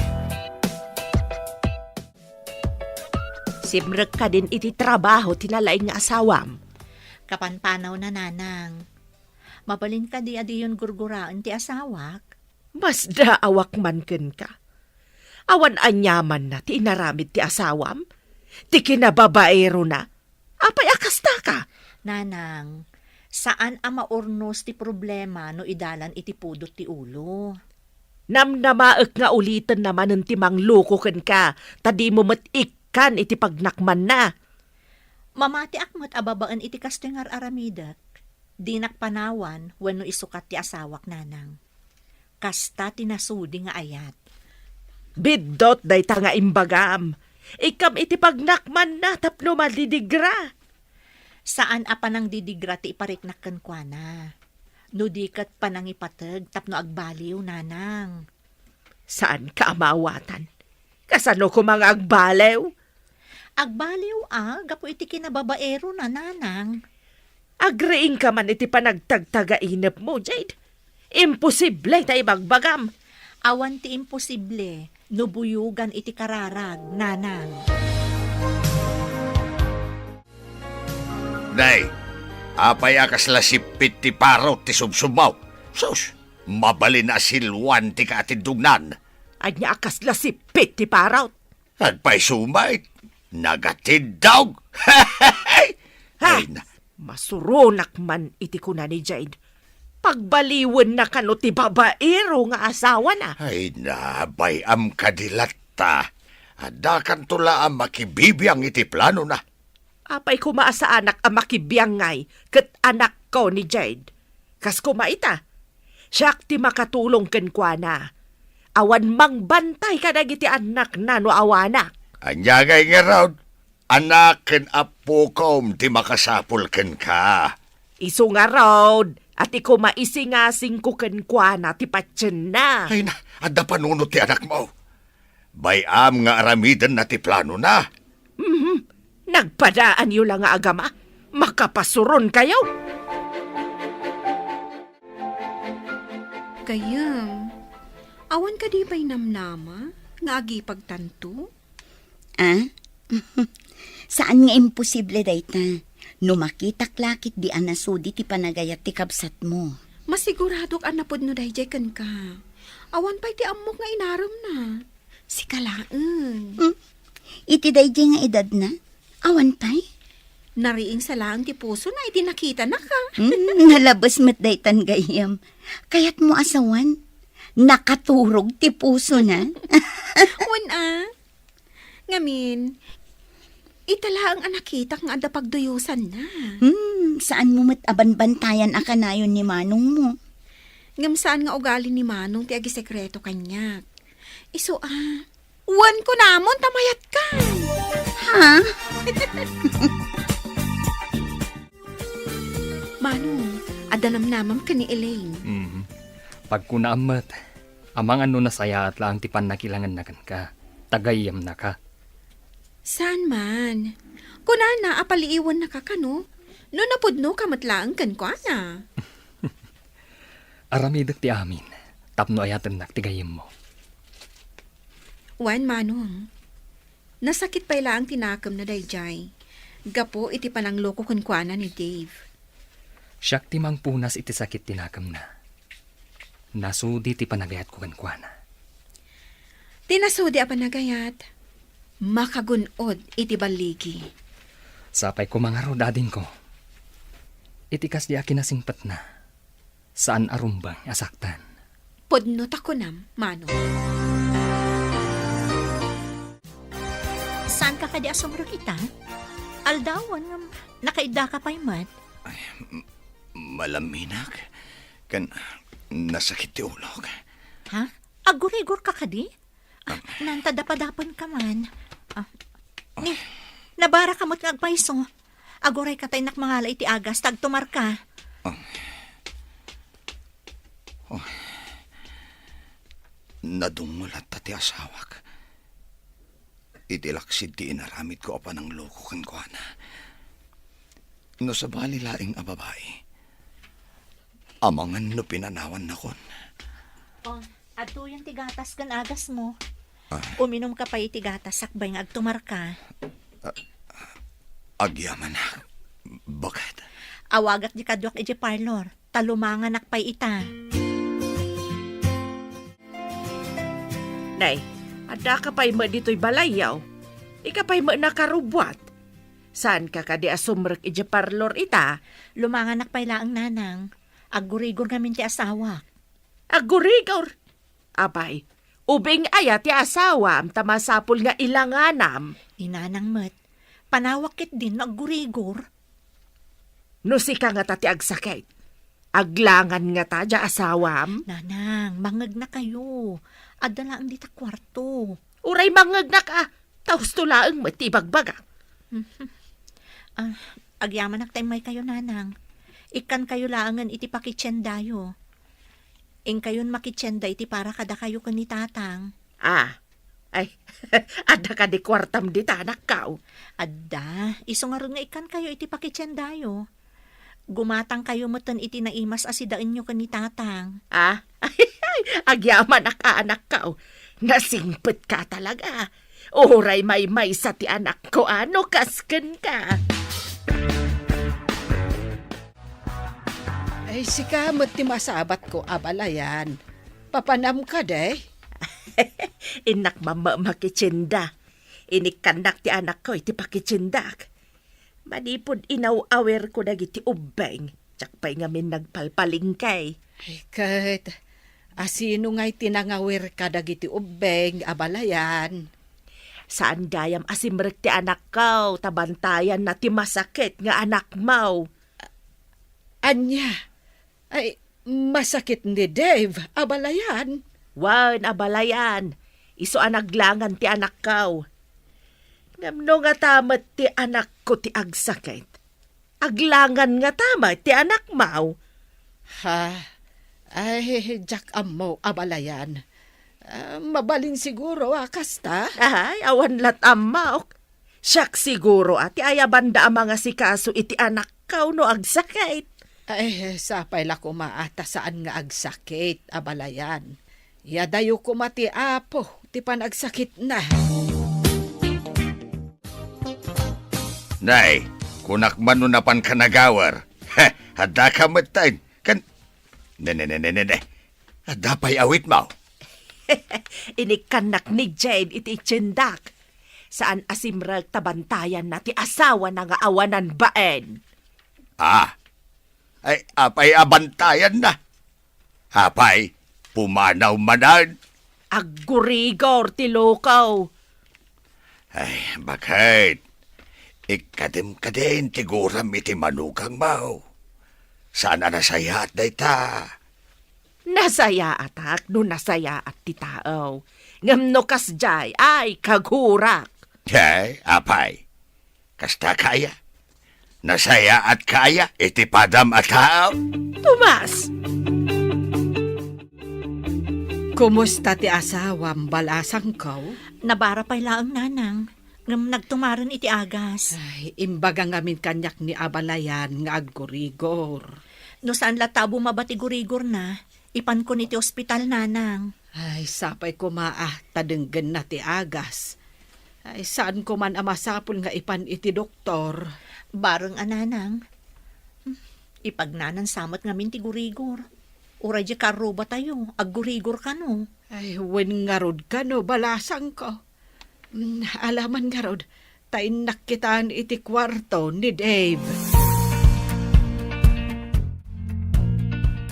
Simrek kadin iti trabaho ti nalaing nga asawam? Kapanpanawna, nanang. Mabalin kadi a diyon gurguraen ti asawak? Masdaawak man kenka. Awan aniamanna ti inaramid ti asawam? Ti kinababaerona? Apay a kastaka? Nanang, saan a maurnos ti problema no idalan iti pudot ti ulo. Namnamaek nga ulitenna manen ti mangloko kenka, ta dimo met ikkan iti pagnakmanna. Mamatiak met a babaen iti kastoy nga ar-aramidek. Dinak panawan wenno isukat ti asawak, nanang. Kasta ti nasudi nga ayat. Biddut dayta nga imbagam. Ikkam iti pagnakmanna tapno madidigra. Saan a panangdidigra ti ipariknak kenkuana. No di ket panangipateg tapno agbaliw, nanang. Saanka a maawatan? Kasano koma nga agbaliw? Agbaliw a gapu iti kinababaerona, nanang. Agriingka man iti panagtagtagainepmo, Jade. Imposible ta ibagbagam. Awan ti imposible no buyogan iti kararag, nanang. Nay, apay a kasla sippit ti parot ti subsubmo? Sus, mabalin a siluan ti kaatindognan. Ania a kasla sippit ti parot? Agpayso met, nagatiddog. Ha? Ay, na- Masuronak man iti kuna ni Jade. Pagbaliwenna kano ti babaero nga asawana. Ay, nabay-am kadi latta. Addakanto la a makibibiang iti planona. Apay koma a saanak a makibiangay ket anakko ni Jade. Kas koma ita, siak ti makatulong kenkuana. Awan mangbantay kadagiti annakna no awanak. Ania ngay ngarud? Anak ken appokom ti makasapul kenka. Isu ngarud, a ti koma isingasingko kenkuana ti patienna. Ay na, adda panunot ti anakmo. Bay-am nga aramidenna ti planona. Mhm. Nagpadaanyo la nga agama. Makapasuronkayo. Gayem, awan kadi pay namnama nga agipagtanto? Ah? Saan nga imposible dayta. No makitak la ketdi a nasudi ti panagayat ti kabsatmo. Masiguradok a napudno daydiay kenka. Awan pay ti ammok nga inaremna. Sika laeng. Hmm? Iti daydiay nga edadna? Awan pay? Nariing sa laeng ti pusona idi nakitanaka. Hmm, nalabes met daytan gayam. Kayatmo a sawen, nakaturog ti pusona. Wen a. Ngamin, ita laeng a nakitak nga adda pagduyosanna. Hmm, saanmo met a banbantayan a kanayon ni manongmo. Ngem saan nga ugali ni manong ti agisekreto kaniak. Isu a, wen kunamon ta mayatkan. Ha? Manong, adda namnamam ken ni Elaine. Mhm. Pagkunaam met, amangan no nasayaat laeng ti pannakilangenna kenka, ta gayyemnaka. Saan man. Kunana a paliiwennaka kano, no napudnoka met laeng kenkuana. Aramidek ti amin, tapno ayatennak ti gayyemmo. Wen, manong. Nasakit pay laeng ti nakemna daydiay, gapu iti panangloko kenkuana ni Dave. Siak ti mangpunas iti sakit ti nakemna. Nasudi ti panagayatko kenkuana. Ti nasudi a panagayat, makagun-od iti balligi. Sapay koma ngarud, adingko. Iti kasdi a kinasingpetna, saan a rumbeng a saktan. Pudno ta kunam, manong. Saanka kadi a sumrek ita? Aldawen ngem nakaiddaka pay met. Ay, m-, malaminak. Ken nasakit ti ulok. Ha? Aggurigor ka kadi? Ah, nantadapadapen ka man. Ah, ni, nabara ka met nga agpayso. Aguray ka ta innak mangala iti agas, ta agtumar ka. Ah. Oh. Nadungol latta ti asawak. Iti laksid ti inaramidko a panangloko kenkuana. No sabali laeng a babai, amangan no pinanawannakon. Oh, adtoyen ti gatas ken agasmo. Ah. Uminumka pay iti gatas sakbay nga agtumarka. Ah, agyamanak. Baket. Awagak di kaduak iti parlor. Ta lumanganak pay ita. Nay, addaka pay met ditoy balayyo. Ika pay met nakarubbuat. Saanka kadi a sumrek idiay parlor ita? Lumanganak pay laeng, nanang. Aggurigor ngamin ti asawak. Aggurigor? Apay, ubing aya ti asawam ta masapul nga ilanganam? Ni nanang met, panawak ketdin no aggurigor. No sika ngata ti agsakit, aglangan ngata diay asawam? Nanang, mangegnakayo. Adda laeng dita kuarto. Uray mangngegnak a, ta husto laeng met ti ibagbaga. Ah, agyamanak ta immaykayo, nanang. Ikkankayo laengen iti pakitiendayo. Inkayon makitienda iti para kadakayo ken ni Tatang. Ah, ay, adda kadi kuartam dita, anakko? Adda, isu ngarud nga ikkankayo iti pakitiendayo. Gumatangkayo metten iti naimas a sidaenyo ken ni Tatang. Ah, agyamanak a, anakko. Nasingpetka talaga. Uray maymaysa ti anakko a no kas kenka. Ay, sika met ti masabatko, abalayan. Papanam kadi? Innak mamma makitienda. Inikkannak ti anakko iti pakitiendak. Manipud inaw-awirko dagiti ubbeng, diak pay ngamin nagpalpalengke. Ay, ket, asino ngay ti nangawir kadagiti ubbeng, abalayan? Saan gayam a simrek ti anakko, ta bantayanna ti masakit nga anakmo. Ania? Ay, masakit ni Dave, abalayan. Wen, abalayan. Isu a naglangan ti anakko. Ngem no ngata met ti anakko ti agsakit, aglangan ngata met ti anakmo. Ha? Ay, diak ammo, abalayan. Ah, mabalin siguro a kasta? Ay, awan lat' ammok. Siak siguro a ti ayabanda a mangasikaso iti anakko no agsakit. Ay, sapay la koma a ta saan nga agsakit, abalayan. Yadayo koma ti Apo ti panagsakitna. Nay, kunak man no napanka nagawer. Heh, addaka metten. Kan, ne, ne, ne, ne, ne, ne. Adda pay awitmo? Inikkannak ni Jane iti tiendak. Saan a simrek ta bantayanna ti asawana nga awanan bain. Ah, ay, apay a bantayanna? Apay, pumanaw manen? Aggurigor ti lukaw. Ay, baket? Ikkadim kadin ti guram iti manugangmo. Saan a nasayaat dayta? Nasayaatak no nasayaat ti tao. Ngem no kasdiay, ay, kagurak. Ay, apay? Kasta kaya? Nasayaatka aya iti padam a tao? Tomas! Kumusta ti asawam, balasangko? Nabara pay laeng, nanang. Ngem nagtumaren iti agas. Ay, imbaga ngamin kaniak ni abalayan nga aggurigor. No saan latta a bumaba ti gurigorna, ipankon iti ospital, nanang. Ay, sapay koma a ta denggenna ti agas. Ay, saan koman a masapul nga ipan iti doktor. Bareng a, nanang. Hmm, ipagnanansa met ngamin ti gurigor. Uray di karrubatayo, aggurigor kano. Ay, wen ngarud kano, balasangko. Mm, alaman ngarud, ta innak kitan iti kuarto ni Dave.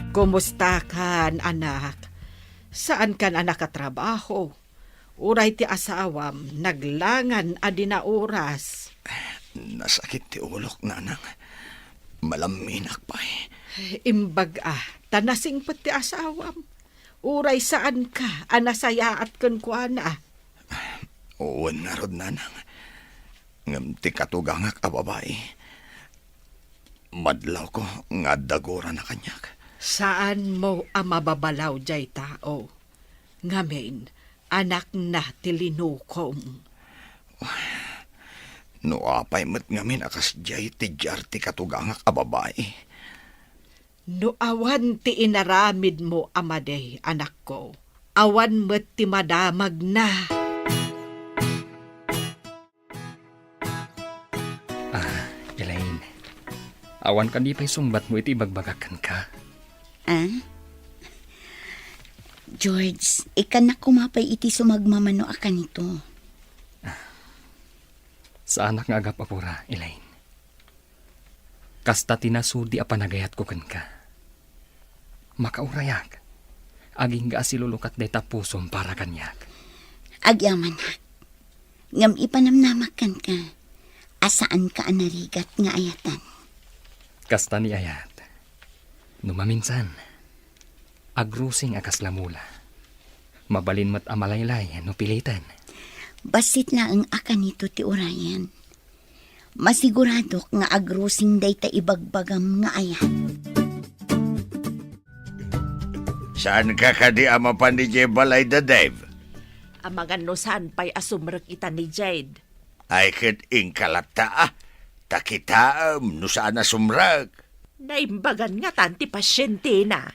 Kumusta kan, anak? Saan kan a nakatrabaho? Uray ti asawam, naglangan a di nauras. Nasakit ti ulok, nanang. Malamminak pay. Imbag a, ta nasingpet ti asawam. Uray saanka a nasayaat kenkuana. Wen ngarud, nanang. Ngem ti katugangak a babai, madlawko nga adda gurana kaniak. Saanmo a mababalaw diay tao. Ngamin, anakna ti linukom. No apay met ngamin a kasdiay ti diar ti katugangak a babai. No awan ti inaramidmo a madi, anakko, awan met ti madamagna. Ah, Elaine, awan kadi pay sungbatmo iti ibagbagak kenka? Ah? George, ikkannak koma pay iti sumagmamano a kanito. Saanak nga agap-apura, Elaine. Kasta ti nasudi a panagayatko kenka. Makaurayak. Agingga a silulukat dayta pusom para kaniak. Agyamanak. Ngem ipanamnamak kenka a saanka a narigat nga ayatan. Kasta ni ayat. No maminsan, agrusing a kasla mula. Mabalin met a malaylay no piliten. Bassit laeng a kanito ti urayen. Masiguradok nga agrusing dayta ibagbagam nga ayat. Saanka kadi a mapan idiay balayda, Dave? Amangan no saan pay a sumrek ita ni Jade. Ay, ket inka latta, a. Ta kitaem no saan a sumrek. Naimbagan ngatan ti pasientena.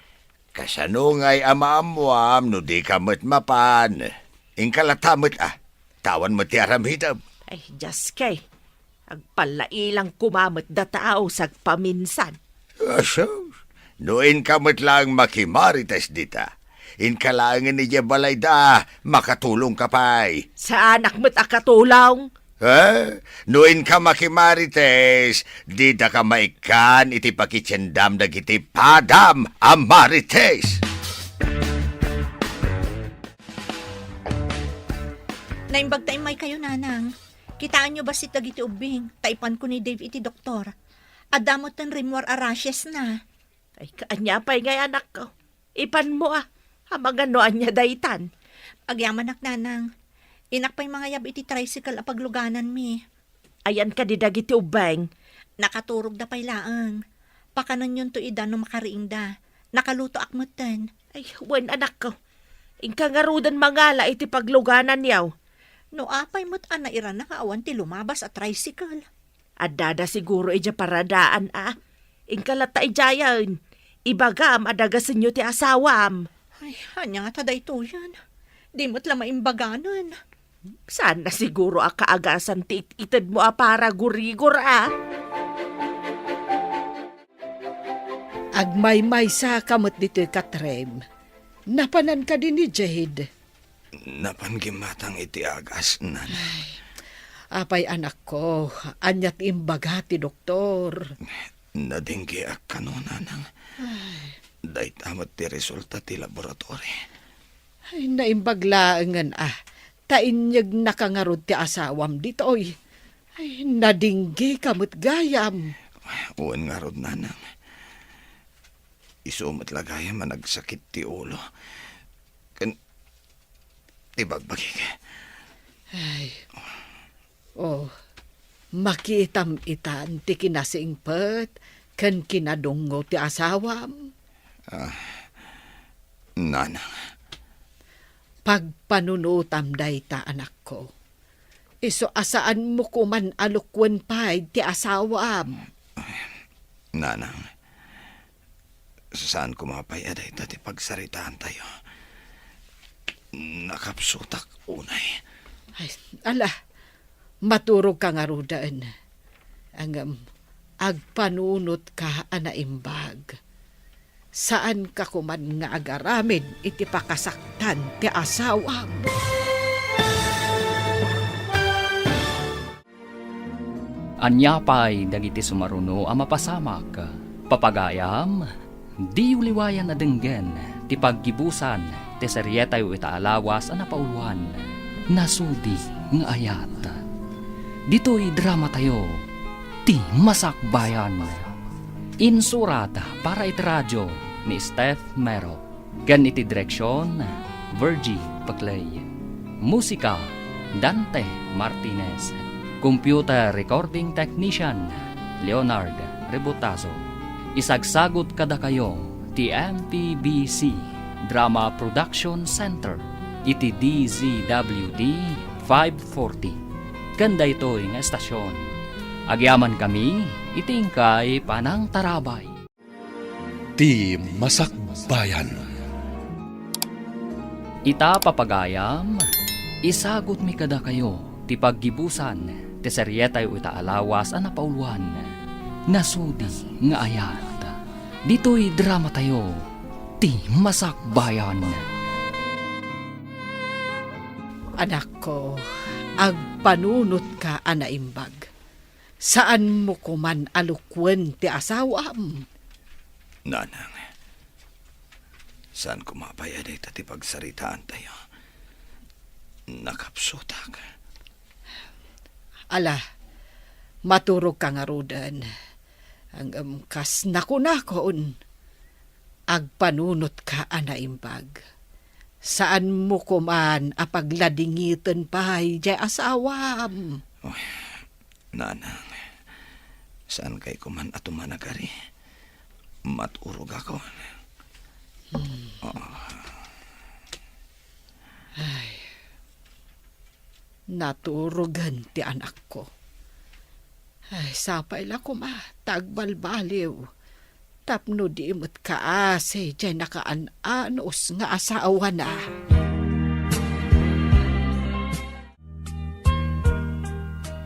Kasano ngay a maammoam no dika met mapan? Inka latta met, a. Ta awan met ti aramidem. Ay, Dios kay. Agpallailangko met data a agpaminsan. Asus, no inka met laeng makimarites dita, inka laengen idiay balayda, makatulongka pay. Saanak met a katulong? Eh? No inka makimarites, didaka maikkan iti pakitiendam dagiti padam a marites. Naimbag ta immaykayo, Nanang. Kitaenyo bassit dagiti ubbing, ta ipanko ni Dave iti doktor. Adda metten rimmuar a rashes na. Ay, kaanya pay ngay, anakko. Ipanmo, a. Amangan no ania daytan. Agyamanak, Nanang. Innak pay mangayab iti tricycle a paglugananmi. Ayan kadi dagiti ubbing? Nakaturogda pay laeng. Pakanenyon to ida no makariingda. Nakalutoak metten. Ay, wen, anakko. Inka ngaruden mangala iti paglugananyo. No apay met a nairana nga awan ti lumabas a tricycle. Addada siguro idiay paradaan, a. Inka latta idiayen. Ibagam a dagasenyo ti asawam. Ay, ania ngata daytoyen? Di met la maimbaganen. Saan na siguro a kaagasan ti it-itedmo a paragurigor, a. Agmaymaysaka met ditoy, Katrem. Napanan kadi ni Jade? Napan gimmatang iti agas, Nana. Ay, apay, anakko, ania ti imbaga ti doktor? Nadenggeak kano, Nanang. Ay. Dayta met ti resulta ti laboratory. Ay, naimbag laengen, a. Ta inyeg naka ngarud ti asawam ditoy. Ay, nadinggeka met gayam. Wen ngarud, Nanang. Isu met la gayam a nagsakit ti ulo. Ken ti bagbagik. Ay. Oh, makitam itan ti kinasingpet ken kinadungngo ti asawam. Ah, Nanang. Pagpanunotam dayta, anakko. Isu a saanmo koman a lukuen pay ti asawam. Nanang, saan koma pay a dayta ti pagsaritaantayo. Nakapsutak unay. Ay, ala, maturogka ngaruden. Ngem, agpanunotka a naimbag. Saanka koman nga agaramid iti pakasaktan ti asawam. Ania pay dagiti sumaruno a mapasamak? Papagayam, diyo liwayan a denggen ti paggibusan ti serietayo ita a lawas a napauluan, Nasudi nga Ayat. Ditoy dramatayo, Ti Masakbayan. Insurat para iti radio ni Steph Mero. Ken iti direksion, Virgie Paclay. Musika, Dante Martinez. Computer recording technician, Leonard Rebutazo. Isagsagut kadakayo ti M P B C Drama Production Center iti D Z W T five forty. Ken daytoy nga estasion, agyamankami iti inkay panangtarabay. Ti Masakbayan. Ita, papagayam, isagutmi kadakayo ti paggibusan ti serietayo ita a lawas a napauluan, Nasudi nga Ayat. Ditoy dramatayo, Ti Masakbayan. Anakko, agpanunotka a naimbag. Saanmo koman a lukuen ti asawam. Nanang, saan koma pay a dayta ti pagsaritaantayo. Nakapsutak. Ala, maturogka ngaruden. Ngem kas nakunakon, agpanunotka a naimbag. Saanmo koman a pagladingiten pay diay asawam. Oy, Nanang, Saan kay koman a tumanagari? Maturogakon. Hmm. Ah. Ay. Naturogen ti anakko. Ay, sapay la koma ta agbalbaliw tapno di met kaasi diay nakaan-anus nga asawana.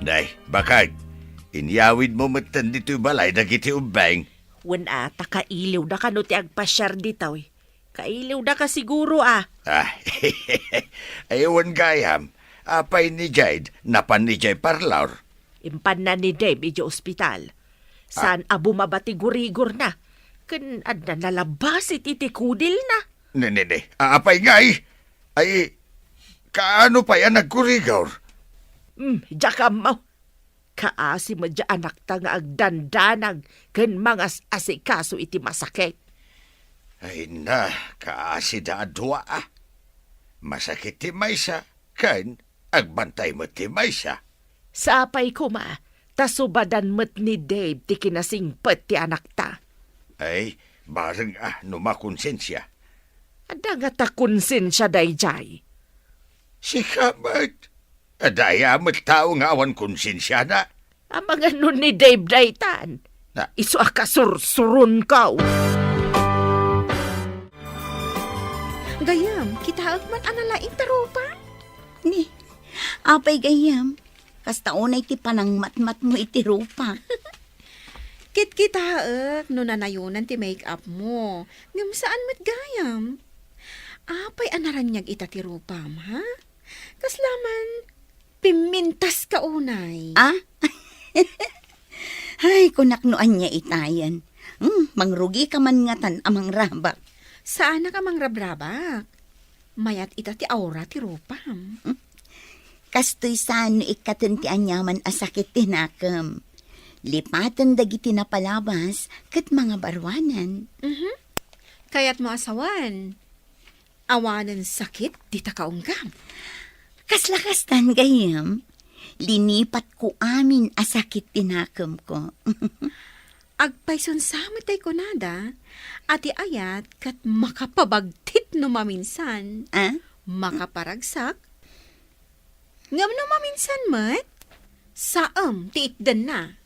Day, bakag, inyawidmo metten ditoy balay dagiti ubbing. Wen a, ta kailiwda kano ti agpasiar ditoy. Kailiwda ka siguro, a. Ah, ay, wen gayam, apay ni Jade, napan idiay parlor? Impanna ni Dave idiay ospital. Ah. Saan a bumaba ti gurigorna. Ken adda nalabbasit iti kudilna. Ne, ne, ne. A-, apay ngay? Ay, kaano pay a naggurigor? Hmm, diak ammo. Kaasi met diay anakta nga agdandanag ken mangas-asikaso iti masakit. Ay na, kaasida a dua, a. Masakit ti maysa, ken agbantay met ti maysa. Sapay koma, ta subadan met ni Dave ti kinasingpet ti anakta. Ay, bareng a no makonsensia. Adda ngata konsensia daydiay? Sika met. Adda aya met tao nga awan konsensiana? Amangan no ni Dave daytan. Na- Isu a kasursuronko. Gayyem, kitaek man a nalaing ti rupa. Ni, apay gayyem, kasta unay ti panangmatmatmo iti rupa. Kitkitaek no nanayonan ti make-up mo. Ngem saan met gayam. Apay a naraniag ita ti rupam, ha? Kasla man, pimmintaska unay. Ah? Ay, kunak no ania itayen. Hmm, mangrugika man ngatan a mangrabak. Saanak a mangrabrabak. Mayat ita ti aura ti rupam. Hmm? Kastoy saan no ikkaten ti aniaman a sakit ti nakem. Lipaten dagiti napalabas ket mangabaruanan. Mhm. Kayatmo a sawen? Awanen sakit dita kaunggam. Kasla kastan, gayyem, linipatko amin a sakit ti nakemko. Agpayson sa met tay kunada, a ti ayat ket makapabagtit no maminsan, ah? Makaparagsak, ngem no maminsan met, saem ti itdenna.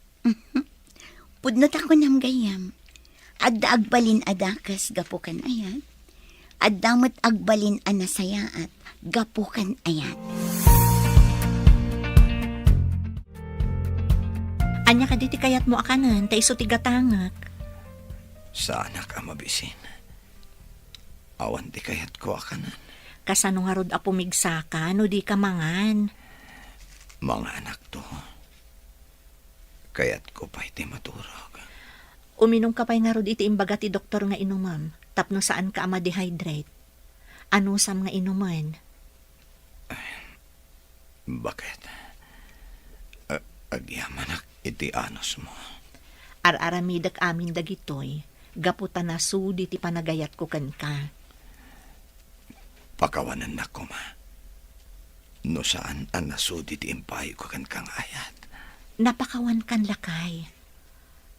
Pudno ta kunam gayyem, adda agbalin a dakes gapu kan ayat, adda met agbalin a nasayaat gapu kan ayat. Ania kadi ti kayatmo a kanen ta isu ti gatangek? Saanak a mabisin. Awan ti kayatko a kanen. Kasano ngarud a pumigsaka no dika mangan? Manganakto. Kayatko pay ti maturog. Uminumka pay ngarud iti imbaga ti doktor nga inumem tapno saanka a ma-dehydrate. Anusam nga inumen? Ay, baket. A-, agyamanak iti anusmo. Ar-aramidek amin dagitoy gapu ta nasudi ti panagayatko kenka. Pakawanennak koma no saan a nasudi ti impaayko kenka nga ayat. Napakawankan, lakay.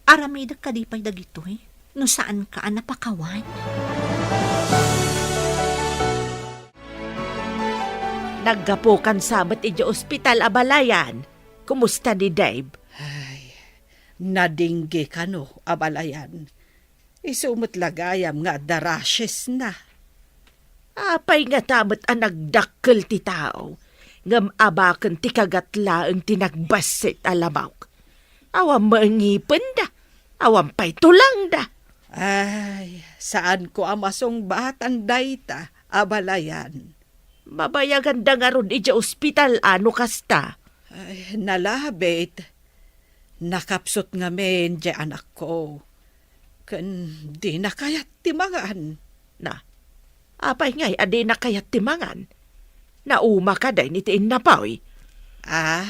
Aramidek kadi pay dagitoy no saanka a napakawan? Naggapukan sa met idiay ospital a balayan. Kumusta ni Dave? Ay, nadingge kano a balayan. Isu met la gayam nga adda rashes na. Apay ngata met a nagdakkel ti tao, ngem abaken ti kagat laeng ti nagbassit a lamok? Awan met ngipenda, awan pay tulangda. Ay, saanko a masungbatan dayta a balayan. Mabayaganda ngarud idiay ospital a no kasta? Ay, nalabit. Nakapsut ngamin diay anakko. Ken dina kayat ti mangan. Na, apay ngay a dina kayat ti mangan? Nauma kadi iti innapoy? Ah,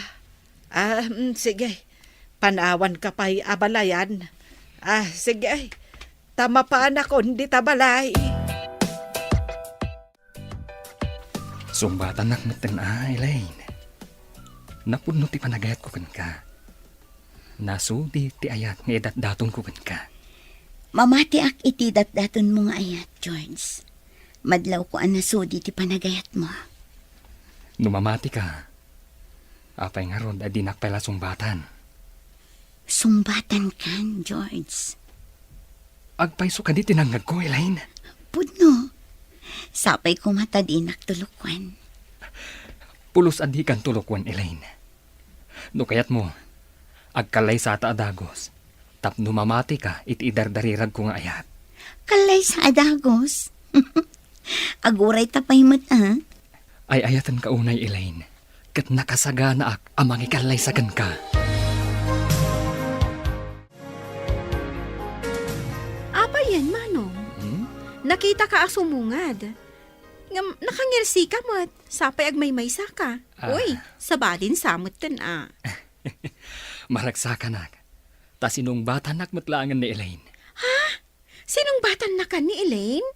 ah, mm, sige. Panawanka pay a balayan. Ah, sige. Ta mapanakon dita balay. Sungbatannak metten a, Elaine. Napudno ti panagayatko kenka. Nasudi ti ayat nga idatdatonko kenka. Mamatiak iti datdatonmo nga ayat, George. Madlawko a nasudi ti panagayatmo. No mamatika, apay ngarud a dinak pay la sungbatan? Sungbatankan, George. Agpayso kadi ti nangngegko, Elaine? Pudno. Sapay koma ta dinak tulokwan. Pulos a dikan tulokwan, Elaine. No kayatmo, agkallaysata a dagus tapno mamatika iti idardariragko nga ayat. Kallaysa a dagus? Aguray ta pay met, a? Ay-ayatenka unay, Elaine, ket nakasaganaak a mangikallaysa kenka. Apay yen, Manong? Hmm? Nakitaka a sumungad. Ngem nakangirsika met, sapay agmaymaysaka. Ah. Uy, sabali sa met ken a. Maragsakanak. Ta sinungbatanak met laengen ni Elaine. Ha? Sinungbatannakan ni Elaine?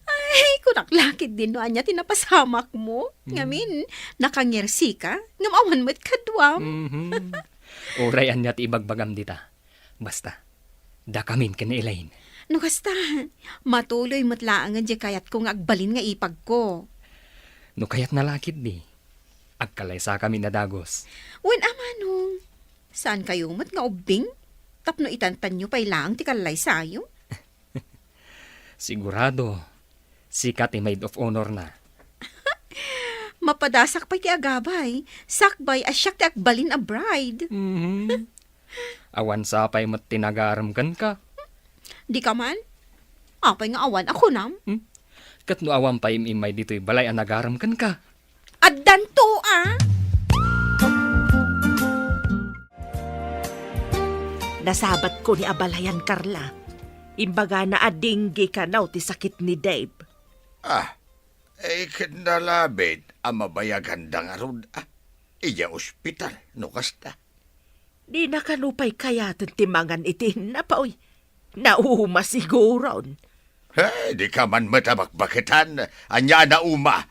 Ay, kunak la ketdin no ania ti napasamakmo. Mm. Ngamin, nakangirsika, ngem awan met kaduam. Mhm. Uray ania ti ibagbagam dita. Basta, dakamin ken ni Elaine. No kasta, matuloy met laengen diay kayatko nga agbalin nga ipagko. No kayatna la ketdi, agkallaysakami a dagus. Wen a, Manong, saankayo met nga ubbing? Tapno itantanyo pay laeng ti kallaysayo? Sigurado, sika ti maid of honor na. Mapadasak pay ti agabay, sakbay a siak ti agbalin a bride. Mhm. Awan sapay met ti nagarem kenka. Dika man? Apay nga awan a kunam? Hmm? Ket no awan pay im-immay ditoy balay a nagarem kenka? Addanto, a? Nasabatko ni abalayan, Carla. Imbagana a dengue kano ti sakit ni Dave. Ah, eh, ket nalabit a mabayaganda ngarud, a? Idiay ospital, no kasta. Dina kano pay kayaten ti mangan iti innapa, uy. Nauma siguron. He, dika man met a bakbaketan. Ania a nauma?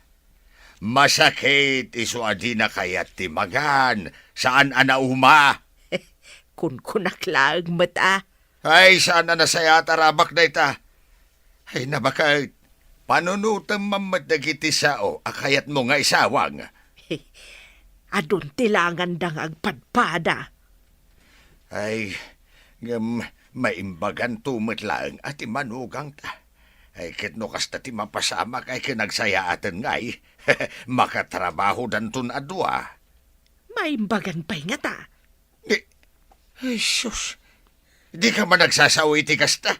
Masakit isu a dina kayat ti mangan, saan a nauma. Kunkunak laeng met a. Ay, saan a nasayaat a rabak dayta. Ay, nabaket. Panunotem man met dagiti sao a kayatmo nga isawang. Adun ti langanda nga agpadpada. Ay, ngem maimbaganto met laeng a ti manugangta. Ay, ket no kasta ti mapasamak, ay, ket nagsayaaten ngay. Makatrabahodanton a dua. Maimbagan pay ngata. Ni, ay, sus. Dika man agsasao iti kasta.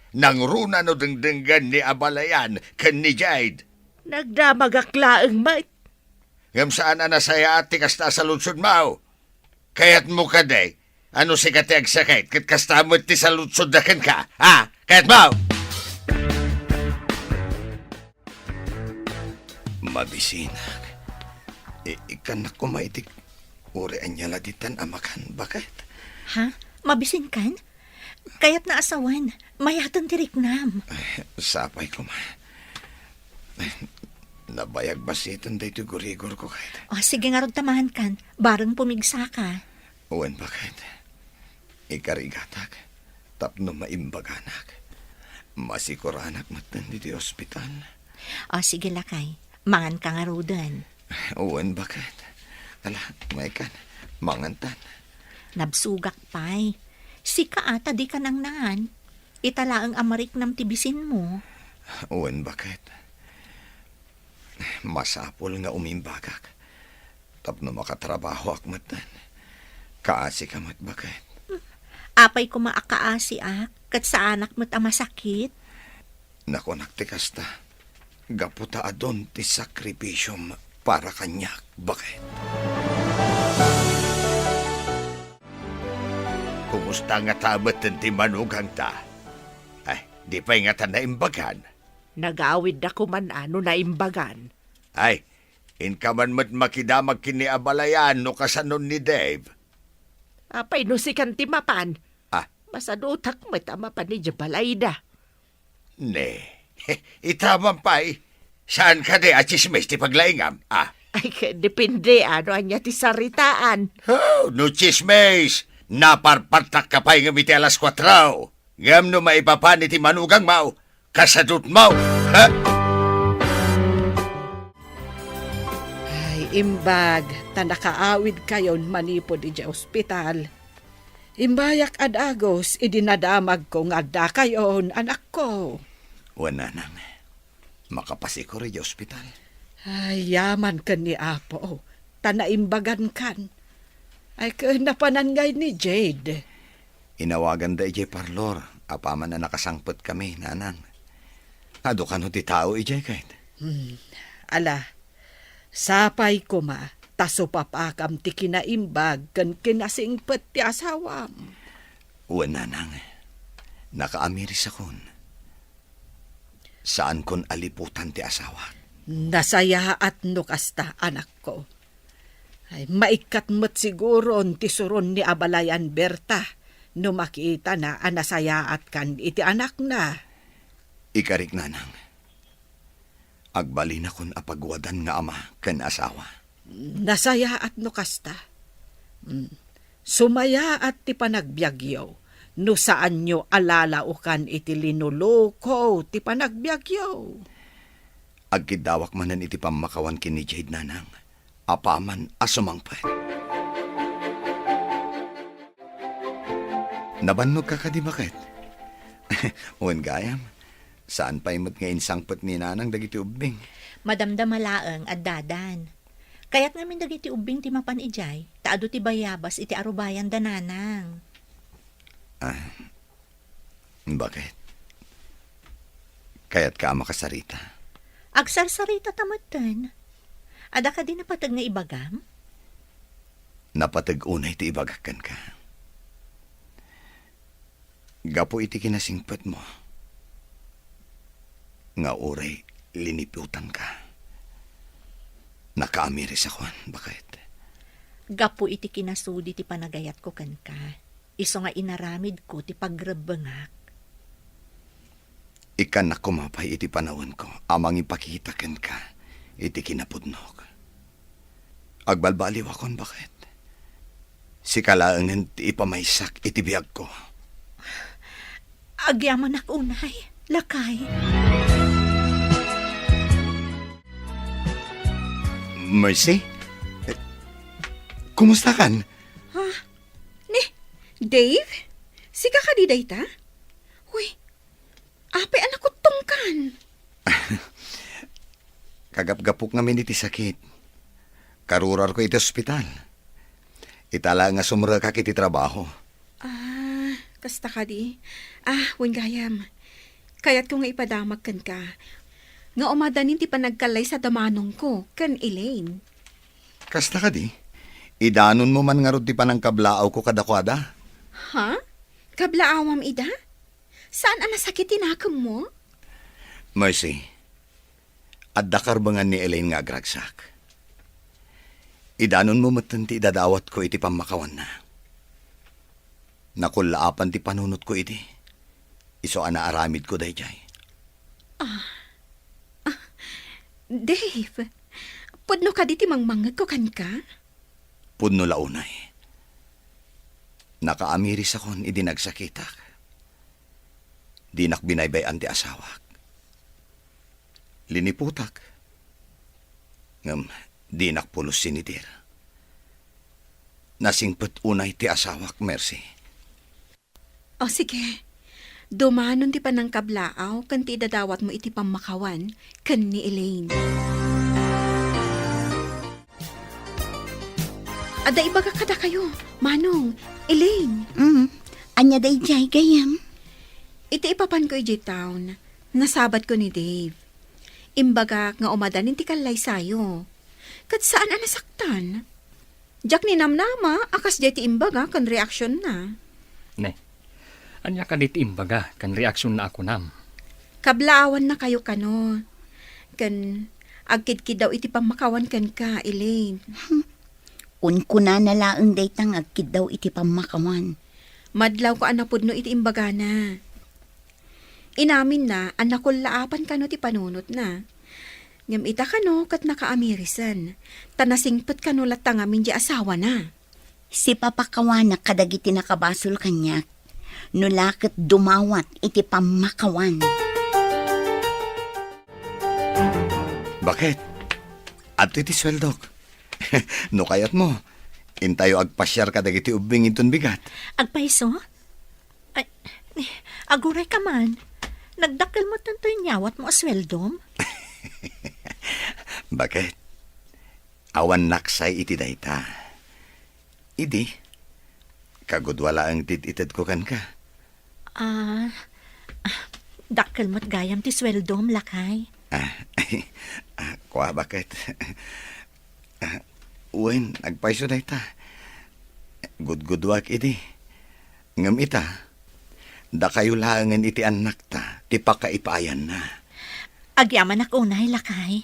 Nangruna no dengdenggen ni abalayan ken ni Jade. Nagdamagak laeng met. Ngem saan a nasayaat ti kasta a saludsodmo. Kayatmo kadi a no sika ti agsakit ket kasta met ti saludsodda kenka, ha? Kayatmo? Mabisinak. I-, ikkannak koma iti uray ania la ditan a makan, baket. Ha? Mabisinkan? Kayatna a sawen, mayaten ti riknam. Ay, sapay koma. Nabayag basiten daytoy gurigorko, ket. O, sige ngarud ta mangankan, bareng pumigsaka. Wen, baket. Ikarigatak tapno maimbaganak. Masikuranak metten ditoy ospital. O, sige, lakay. Manganka ngaruden. Wen, baket. Ala, maykan. Mangantan. Nabsogak pay. Sika a ta dika nangnangan. Ita laeng a mariknam ti bisinmo. Wen, baket. Masapul nga umimbagak tapno makatrabahoak metten. Kaasika met, baket. Apay koma a kaasiak, ket saanak met a masakit? Nakunak ti kasta, gapu ta adun ti sakripisiom para kaniak, baket. Kumusta ngata metten ti manugangta? Ay, di pay ngata naimbagan? Nagawidda koma no naimbagan. Ay, inka man met makidamag ken ni abalayan no kasanon ni Dave. Apay no sikan ti mapan? Ah. Masadutak met a mapan idiay balayda. Ne, ita man pay. Saan kadi a tsismis ti paglaingam, ah? Ay, depende, a, no ania ti saritaan. Oh, no tsismis, Naparpartakka pay ngem iti alas kuatro. Ngem no maipapan iti manugangmo, kasadutmo. Ha? Ay, imbag, ta nakaawidkayon manipud idiay ospital. Imbayak a dagus idi nadamagko nga addakayon, anakko. Wen, nanang, makapasikur idiay ospital. Ay, yaman ken ni Apo, ta naimbagankan. Ay, ken napanan ngay ni Jade? Inawaganda idiay parlor, apaman a nakasangpetkami, nanang. Adu kano ti tao idiay ket? Hmm. Ala, sapay koma, ta supapakam ti kinaimbag ken kinasingpet ti asawam. Wen, nanang, nakaamirisakon. Saankon a liputan ti asawak. Nasayaat no kasta, anakko. Ay, maikkat met siguron ti suron ni abalayan Berta no makitana a nasayaatkan iti anakna. Ikarik, nanang. Agbalinakon a paguadan nga ama ken asawa. Nasayaat no kasta. Mm. Sumayaat ti panagbiagyo no saanyo a lalaokan iti linuluko ti panagbiagyo. Agkiddawak manen iti pammakawan ken ni Jade, nanang, apaman a sumangpet. Nabannogka kadi, baket? Wen gayam, saan pay met nga insangpet ni nanang dagiti ubbing. Madamdama laeng, addadan. Kayat ngamin dagiti ubbing ti mapan idiay, ta adu ti bayabas iti arubayanda, nanang. Ah, baket? Kayatka a makasarita? Agsarsaritata metten. Adda kadi napateg nga ibagam? Napateg unay ti ibagak kenka. Gapu iti kinasingpetmo nga uray liniputanka, nakaamirisakon, baket? Gapu iti kinasudi ti panagayatko kenka, isu nga inaramidko ti pagrebbengak. Ikkannak koma pay iti panawenko a mangipakita kenka iti kinapudnok. Agbalbaliwakon, baket? Sika laengen ti ipamaysak iti biagko. Agyamanak unay, lakay. Mercy? Kumusta kan? Ha? Ni, Dave? Sika kadi dayta? Uy, apay a nakuttongkan? Kagapgapok ngamin iti sakit. Karurarko iti ospital. Ita la nga sumrekak iti trabaho. Ah, kasta kadi. Ah, wen gayam. Kayatko nga ipadamag kenka nga umadanin ti panagkallaysa da manongko ken Elaine. Kasta kadi? Idanonmo man ngarud ti panangkablaawko kadakuada? Ha? Kablaawam ida? Saan a nasakit ti nakemmo? Mercy, adda karbengan ni Elaine nga agragsak. Idanonmo metten ti idadawatko iti pammakawanna. Nakullaapan ti panunotko idi. Isu a naaramidko daydiay. Ah. Ah. Dave, pudno kadi ti mangmangngegko kenka? Pudno la unay. Nakaamirisakon idi nagsakitak. Dinak binaybay-an ti asawak. Liniputak. Ngem dinak pulos sinitir. Nasingpet unay ti asawak, Mercy. O, sige. Dumanon ti panangkablaaw ken ti idadawatmo iti pammakawan ken ni Elaine. Adda ibagak kadakayo, Manong, Elaine. Mm, ania daydiay, gayyem? Iti ipapanko idiay town, nasabatko ni Dave. Imbagak nga umadanin ti kallaysayo. Ket saan a nasaktan. Diak ninamnama a kasdiay ti imbaga ken reaksionna. Ne, ania kadi ti imbaga ken reaksionna a kunam? Kablaawannakayo kano. Ken agkidkiddaw iti pammakawan kenka, Elaine. Hmm. Kunkunana laeng dayta nga agkiddaw iti pammakawan. Madlawko a napudno iti imbagana. Inaminna a nakullaapan kano ti panunotna. Ngem ita kano ket nakaamirisen, ta nasingpet kano latta ngamin di asawana. Sipapakawanak kadagiti nakabasol kaniak, no la ket dumawat iti pammakawan. Baket? Adtoy ti sueldok. No kayatmo, intayo agpasiar kadagiti ubbing inton bigat. Agpayso? Ay, aguray ka man. Nagdakkel met tanto inyawatmo a sueldom? Baket? Awan naksay iti dayta. Idi, kagudua laeng ti it-itedko kenka. Ah, dakkel met gayam ti sueldom, lakay. Ah, ah, kua, Baket? Ah, wen, agpayso dayta. Gudguduak idi. Ngem ita, dakayo laengen iti annakta ti pakaipaayanna. Agyamanak unay, lakay.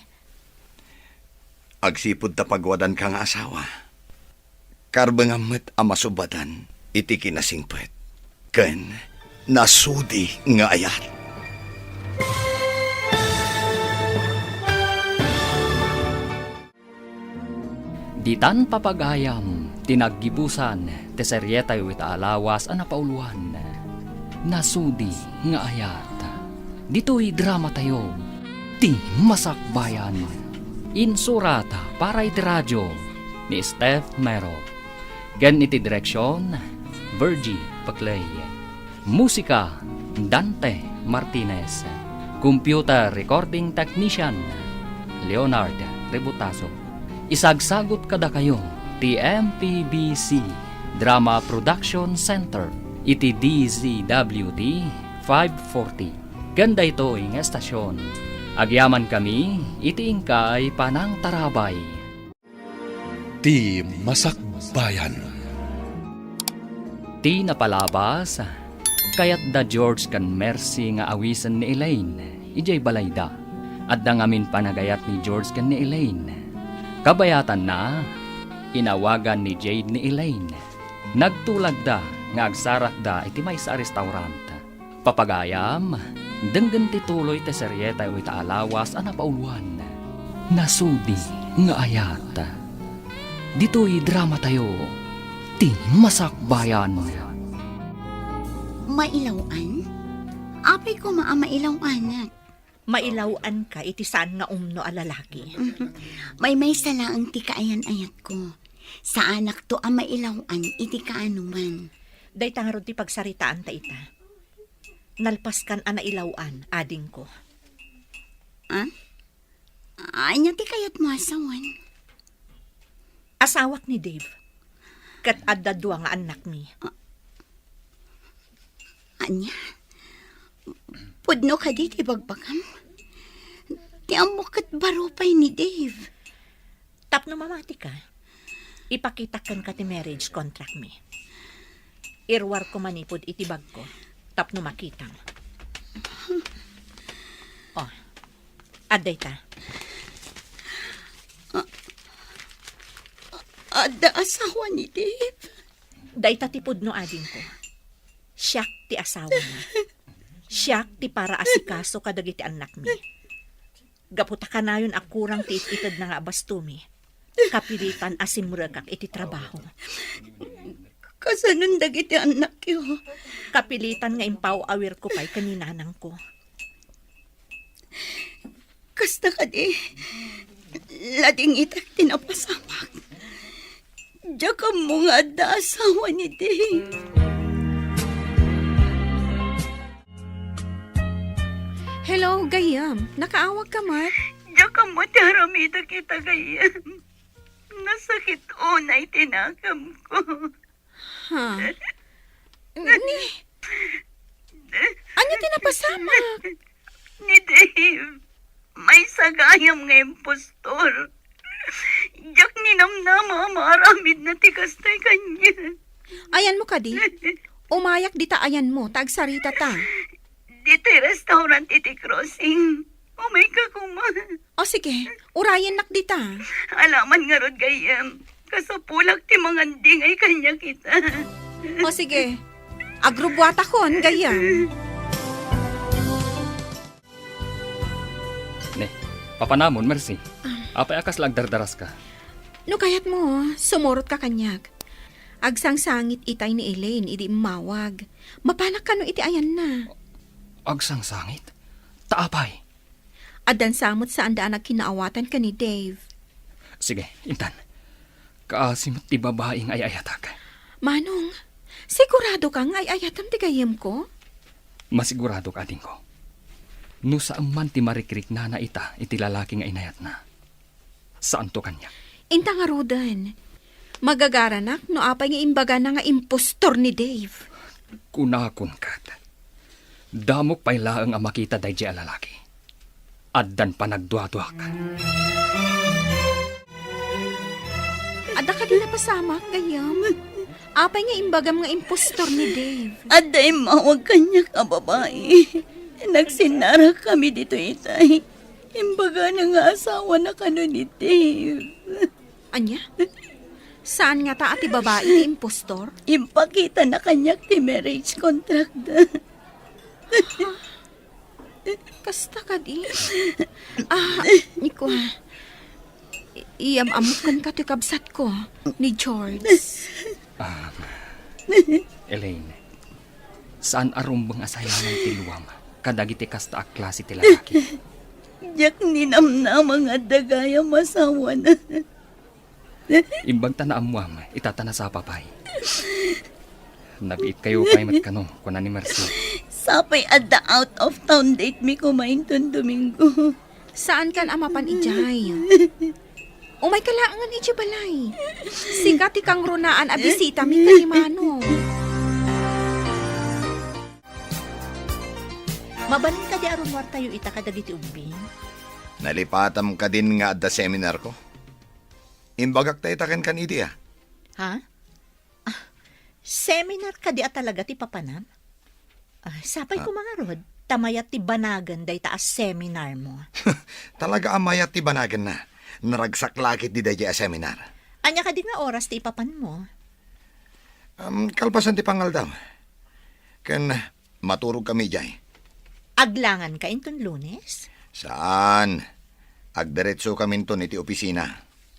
Agsipud ta pagwadanka nga asawa, karbengam met a masubadan iti kinasingpet ken nasudi nga ayat. Ditan papagayam ti naggibusan ti serietayo ita a lawas a napauluan, Nasudi nga Ayat. Ditoy dramatayo, Ti Masakbayan. Insurat para iti radio ni Steph Mero. Ken iti direksion, Virgie Paclay. Musika, Dante Martinez. Computer recording technician, Leonard Rebutazo. Isagsagut kadakayo ti M P B C Drama Production Center iti D Z W T five forty. Ken daytoy nga estasion, agyamankami iti inkay panangtarabay. Ti Masakbayan. Ti napalabas, kayat da George ken Mercy nga awisen ni Elaine idiay balayda. Adda ngamin panagayat ni George ken ni Elaine. Kabayatanna, inawagan ni Jade ni Elaine. Nagtulagda nga agsarakda iti maysa a restaurant. Papagayam, denggen ti tuloy ti serietayo ita a lawas a napauluan, Nasudi nga Ayat. Ditoy dramatayo, Ti Masakbayan. Mailaw-an? Apay koma a mailaw-anak? Mailaw-anka iti saan nga umno a lalaki. Maymaysa laeng ti kaayan-ayatko. Saanakto a mailaw-an iti kaanoman. Dayta ngarud ti pagsaritaanta ita. Nalpaskan a nailaw-an, adingko. Ah? Ania ti kayatmo a sawen? Asawak ni Dave. Ket adda dua nga annakmi. Ah. Ania? Pudno kadi ti bagbagam? Ti ammok ket baro pay ni Dave. Tapno mamatika, ipakitak kenka ti marriage contract mi. Iruarko manipud iti bagko tapno makitam. Oh, adda ita. A-, adda asawa ni Dave? Dayta ti pudno, adingko. Siak ti asawana. Siak ti para asikaso kadagiti annakmi. Gapu ta kanayon a kurang ti it-itedna nga abastomi, kapilitan a simrekak iti trabaho. Kasanon dagiti annakyo? Kapilitan nga impaw-awirko pay ken ni nanangko. Kasta kadi, ladingitak ti napasamak. Diak ammo nga adda asawa ni Dave. Hello, gayyem. Nakaawagka met? Diak ammo ti aramidek ita, gayyem. Nasakit unay ti nakemko. Ha? Ni, ania ti napasamak? Ni Dave, maysa gayam nga impostor. Diak ninamnama a maaramidna ti kastoy kaniak. Ayanmo kadi? Umayak dita ayanmo, ta agsaritata. Ditoy restaurant iti crossing. Umayka koma. O sige, urayennak dita. Alaman ngarud, gayyem. Kasapulak ti mangandingay kaniak ita. O sige, agrubbuatakon, gayyem. Ne, papanamon, Mercy. Ah. Apay a kasla agdardaraska? No kayatmo, sumurotka kaniak. Agsangsangit itay ni Elaine idi immawag. Mapanak kano iti ayanna. Agsangsangit? Ta apay? Addan sa met saanda a nagkinaawatan ken ni Dave. Sige, intan. Kaasi met ti babai nga ay-ayatak. Manong, sigurado ka nga ay-ayatam ti gayyemko? Masigurado ka, adingko. No saan man ti marikriknana ita iti lalaki nga inayatna, saanto kaniak. Inta ngaruden, magagaranak no apay nga imbagana nga impostor ni Dave. Kunakon ket, damok pay laeng a makita daydiay a lalaki. Addan panagduaduak. Adda kadi napasamak, gayyem? Apay nga imbagam nga impostor ni Dave? Adda immawag kaniak a babai. Nagsinnarak kami ditoy itay. Imbagana nga asawana kano ni Dave. Ania? Saan ngata a ti babai ti impostor? Impakitana kaniak ti marriage contract da. Kasta kadi? Ah, Nikua. I-, iyam-ammok kenka ti kabsatko, ni George. Ah, Elaine, saan a rumbeng a sayangan ti luam kadagiti kasta a klase ti lalaki. Diak ninamnama nga adda gayam asawana. Imbag ta naammuam, ita ta nasapa pay. Nabiit kayo pay met kano, kuna ni Mercy. Sapay adda out of town date mi koma inton Domingo. Saan kan a mapan idiay? Umay ka laengen idiay balay. Sika ti kangrunaan a bisita mi ken ni Manong. Mabalin kadi a rummuartayo ita kadagiti ubbing? Nalipatam kadin nga adda seminar ko. Imbagak ta ita kenkan idi, a. Ha? Ah, seminar kadi a talaga ti papanam? Ah, sapay Ah. ko mangarud, ta mayat ti banagen dayta a seminar mo. Talaga a mayat ti banagenna. Naragsak la ketdi daydiay a seminar. Ania kadi nga oras ti ipapan mo? Um, kalpasan ti pangaldaw. Ken maturog kami idiay. Aglangan ka inton Lunes? Saan. Agdiretso kami inton iti opisina.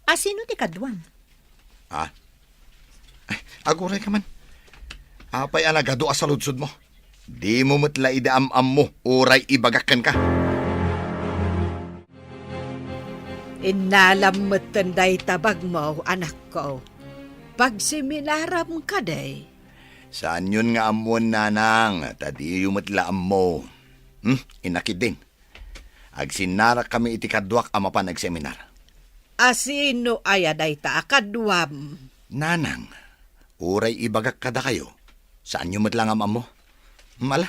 A sino ti kaduam? Ha? Ay, aguray ka man. Apay a nagadu a saludsod mo? Di mo met la idi am-ammo, uray ibagak kenka. Innalam metten dayta bagmo, anakko. Pagseminaram kadi? Saanyon nga ammoen, nanang, ta diyo met la ammo. Hmm? Inakidin. Agsinnarak kami iti kaduak a mapan agseminar. A sino aya dayta a kaduam? Nanang, uray ibagak kadakayo, saanyo met la nga am-ammo. Mala,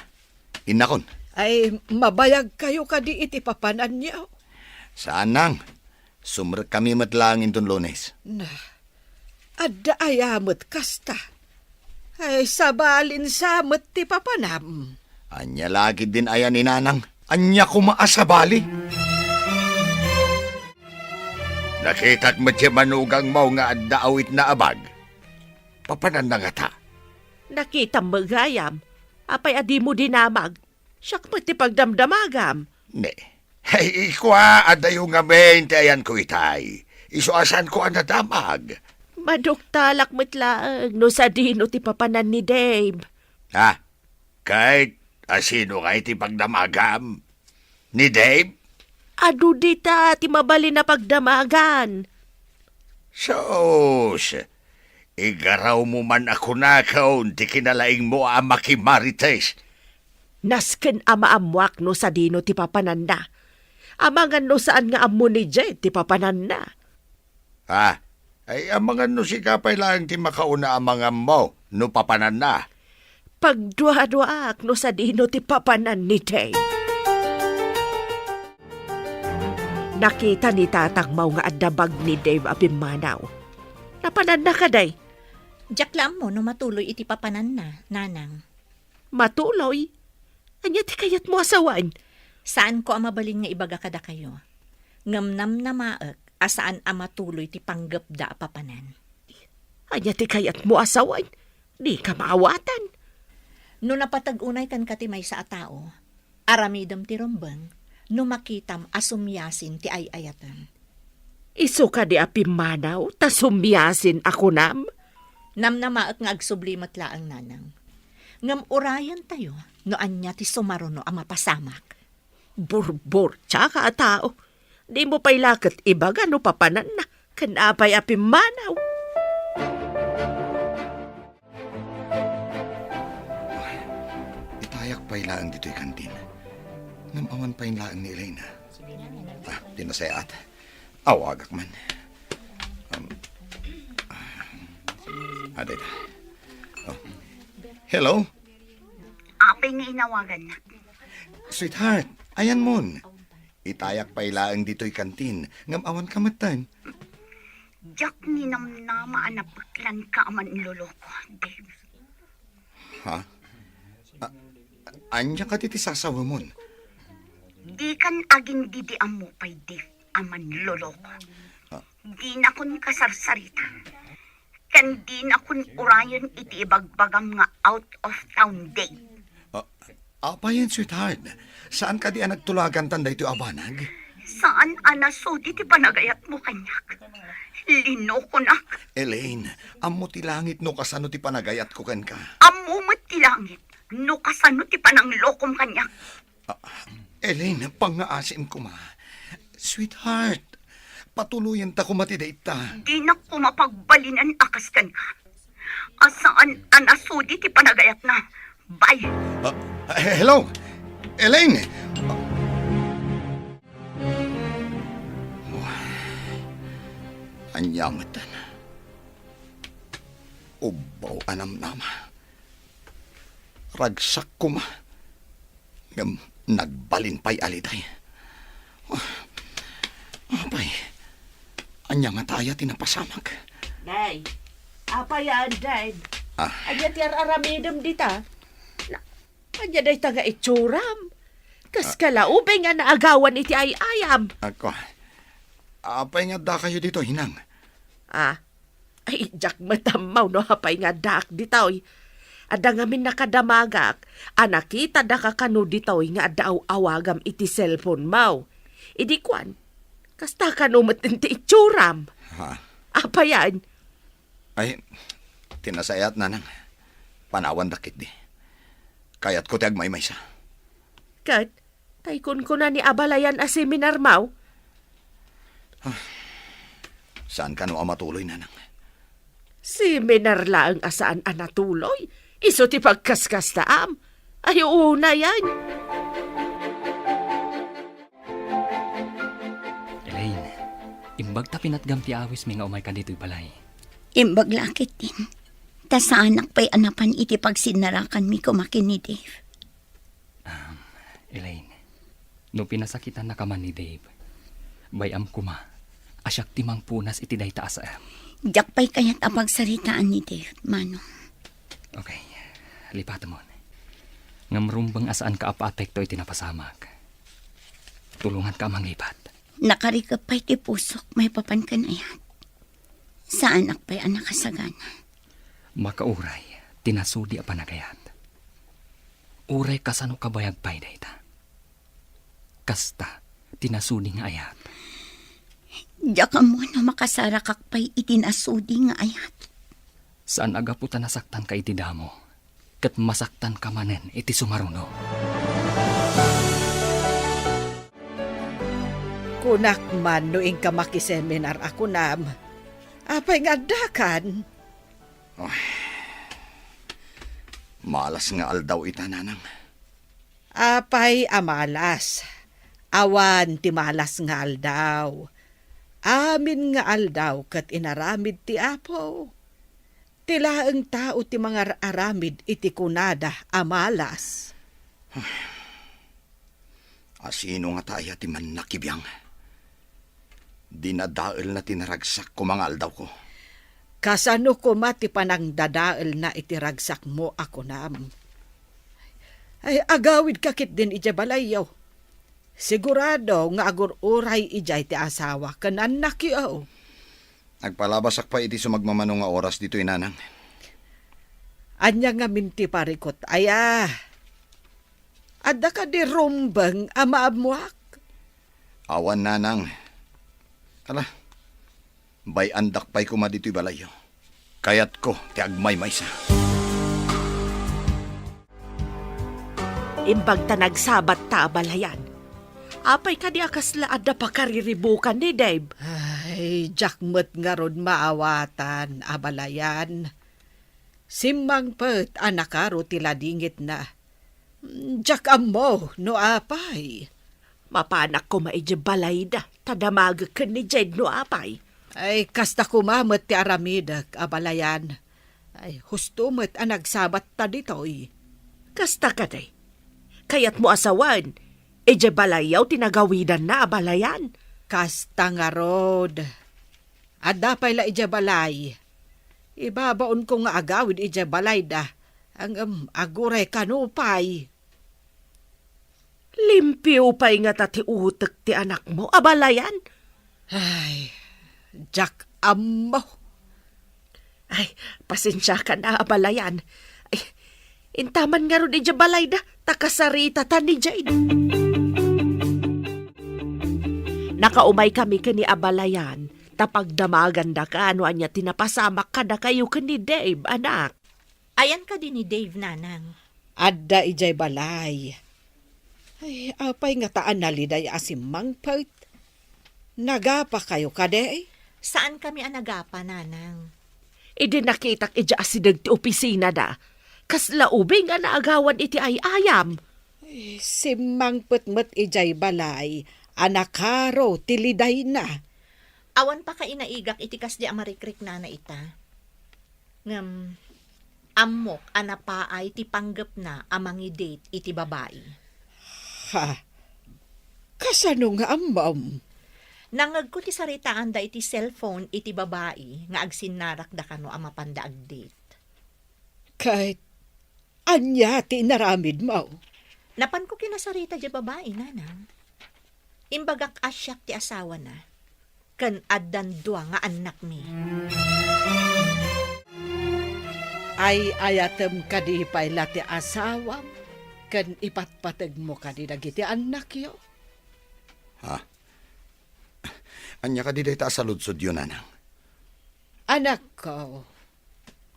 innakon. Ay, mabayag kayo kadi iti papananyo? Saan, nang. Sumrek kami met laeng inton Lunes. Na, adda aya met kasta? Ay, sabalin sa met ti papanam. Ania la ketdin aya ni nanang? Ania koma a sabali? Nakitak met ti manugangmo nga adda awitna a bag. Papananna ngata? Nakitam met gayam. Apay a dimo dinamag? Siak met ti pagdamdamagam. Ne. Ay, ikua, adayo ngamin ti ayanko itay. Isu a saanko a nadamag. Maduktalak met laeng no sadino ti papanan ni Dave. Ha? Ket a sino ngay ti pagdamagam? Ni Dave? Adu dita ti mabalin a pagdamagan. Sus, igarawmo man a kunakon ti kinalaingmo a makimarites. Nasken a maammoak no sadino ti papananna. Amangan no saan nga ammo ni Jed ti papananna. Ah, ay amangan no sika pay laeng ti makauna a mangammo no papananna. Pagduaduaak no sadino ti papanan ni Dave. Nakita ni tatangmo nga adda bag ni Dave a pimmanaw. Napananna kadi? Diak la ammo no matuloy iti papananna, nanang. Matuloy? Ania ti kayatmo a sawen? Saanko a mabalin nga ibaga kadakayo. Ngem namnamaek a saan a matuloy ti panggepda a papanan. Ania ti kayatmo a sawen? Dika maawatan. No napateg unay kenka ti maysa a tao, aramidem ti rumbeng no makitam a sumiasin ti ay-ayatem. Isu kadi a pimmanaw ta sumiasin a kunam? Namnamaek nga agsubli met laeng, Nanang. Ngem urayentayo no ania ti sumaruno a mapasamak. Burburtiaka a tao. Dimo pay la ket ibaga no papananna ken apay a pimmanaw. Itayak pay laeng ditoy kantin. Ngem awan pay laeng ni Elena. Ah, ti nasayaat. Awagak man. Um, ah, dayta. Oh. Hello? Apay nga inawagannak? Sweetheart, ayanmon. Itayak pay laeng ditoy kantin, ngem awan ka metten. Diak ninamnama a napeklanka a manloloko, Dave. Ha? A-, ania kadi ti sasawemon? Dikan agingdidiammo pay, Dave, a manloloko. Ah. Dinakon kasarsarita. Ken dinakon urayen iti ibagbagam nga out of town, Dave. Ah, apayen, sweetheart? Saan kadi a nagtulagantan daytoy a banag? Saan a nasudi ti panagayatmo kaniak. Linokonak. Elaine, ammo ti langit no kasano ti panagayatko kenka. Ammo met ti langit no kasano ti pananglokom kaniak. Ah, Elaine, pangngaasim koma. Sweetheart, patuloyenta koma ti dayta. Dinak koma pagbalinen a kas kenka. A saan a nasudi ti panagayatna. Bye. Ah, hello? Elaine! Ania metten? Ubbaw a namnama. Ragsak koma. Ngem nagbalin pay a liday. Ah, apay, ania ngata aya ti napasamak? Day, apay a, Day? Ah. Ania ti ar-aramidem dita? Na, ania dayta nga itsuram? Kas Ah. kalaubing a naagawan iti ay-ayam. Ako, apay nga addakayo ditoy, Nang? Ah, Ay, diak met ammo no apay nga addaak ditoy. Adda ngamin nakadamagak a nakitadaka kano ditoy nga adda aw-awagam iti cellphone mo. Idi kuan, kasta kano met ti itsuram. Ha? Apayan? Ay, ti nasayaat, Nanang. Panawandak ketdi. Kayatko ti agmaymaysa. Ket, tay kunkunam a balayan a seminar mo? Ah, saan kano a matuloy, Nanang? Seminar laeng a saan a natuloy? Isu ti pagkaskastaam? Ay, unayen. Elaine, imbag ta pinatgam ti awismi nga umayka ditoy balay. Imbag la ketdin. Ta saanak pay a napan iti pagsinnarakanmi koma ken ni Dave. Um, Elaine, no pinasakitannaka man ni Dave, bay-am koma a siak ti mangpunas iti dayta a saem. Diak pay kayat a pagsaritaan ni Dave, Manong. Okay, lipatemon. Ngem rumbeng a saanka a paapekto iti napasamak. Tulonganka a manglipat. Nakarikep pay ti pusok maipapan ken ayat. Saanak pay a nakasagana. Makauray ti nasudi a panagayat. Uray kasano kabayag pay dayta. Kasta ti nasudi nga ayat. Diak ammo no makasarakak pay iti nasudi nga ayat. Saan a gapu ta nasaktanka iti damo, ket masaktanka manen iti sumaruno. Kunak man no inka makiseminar a kunam, apay nga addakan? Ay, malas nga aldaw ita, Nanang. Apay a malas? Awan ti malas nga aldaw. Amin nga aldaw ket inaramid ti Apo. Ti laeng tao ti mangar-aramid iti kunada a malas. Asino ngata aya ti mannakibiang? Dinadaelna ti naragsak koma nga aldawko. Kasano koma ti panangdadaelna iti ragsakmo a kunam? Ay, agawidka ketdin idiay balayyo. Sigurado nga agur-uray idiay ti asawa ken annakyo. Agpalabasak pay iti sumagmamano nga oras ditoy, Nanang. Ania ngamin ti parikut, aya? Adda kadi rumbeng a maammoak? Awan, Nanang. Ala, bay-andak pay koma ditoy balayyo. Kayatko ti agmaymaysa. Imbag ta nagsabat ta abalayan. Apay kadi a kasla adda pakariribukan ni Dave? Ay, diak met ngarud maawatan, abalayan. Simmangpet a nakaro ti ladingitna. Diak ammo no apay. Mapanak koma idiay balayda, ta damagek ken ni Jade no apay. Ay, kasta koma met ti aramidek, abalayan. Ay, husto met a nagsabat ta ditoy. Kasta kadi? Kayatmo a sawen, idiay balayyo ti nagawidanna, abalayan? Kasta ngarud. Adda pay la idiay balay. Ibabaonko nga agawid idiay balayda. Ngem aguray kano pay. Limpio pay ngata ti utek ti anakmo, abalayan? Ay, diak ammo. Ay, pasensiakan a, abalayan. Ay, intaman ngarud idiay balayda, ta kasaritata ni Jade. Nakaumay kami ken ni abalayan, ta pagdamagandaka no ania ti napasamak kadakayo ken ni Dave, anak. Ayan kadi ni Dave, nanang? Adda idiay balay. Ay, apay ngata a naliday a simmangpet? Nagapakayo kadi? Saankami a nagapa, nanang. Idi nakitak idiay asideg ti opisinada, kasla ubing a naagawan iti ay-ayam. Ay, simmangpet met idiay balay a nakaro ti lidayna. Awan pakainaigak iti kasdi a marikriknana ita. Ngem, ammok a napaay ti panggepna a mangi-date iti babai. Ha? Kasano nga ammom? Nangngegko ti saritaanda iti cellphone iti babai nga agsinnarakda kano a mapanda ag-date. Ket ania ti inaramidmo? Napanko kinasarita diay babai, nanang. Imbagak a siak ti asawana, ken addan dua nga annakmi. Ay-ayatem kadi pay la ti asawam ken ipatpategmo kadi dagiti annakyo? Ha? Ania kadi dayta a saludsodyo, nanang? Anakko,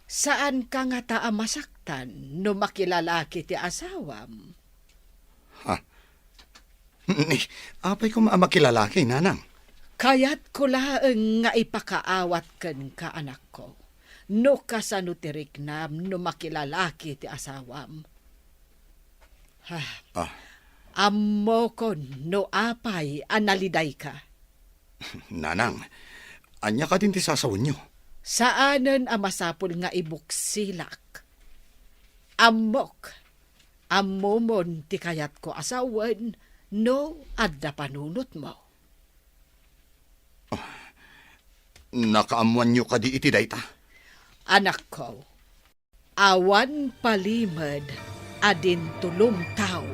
saanka ngata a masaktan no makilalaki ti asawam? Ha? Ni, apay koma a makilalaki, nanang? Kayatko laeng nga ipakaawat kenka, anakko, no kasano ti riknam no makilalaki ti asawam. Ha. Ah. Ammokon no apay a nalidayka. Nanang, ania kadin ti sasawenyo? Saanen a masapul nga ibuksilak. Ammok, ammomon ti kayatko a sawen no adda panunotmo. Ah, nakaammoanyo kadi iti dayta? Anakko, awan palimed a dintulong tao.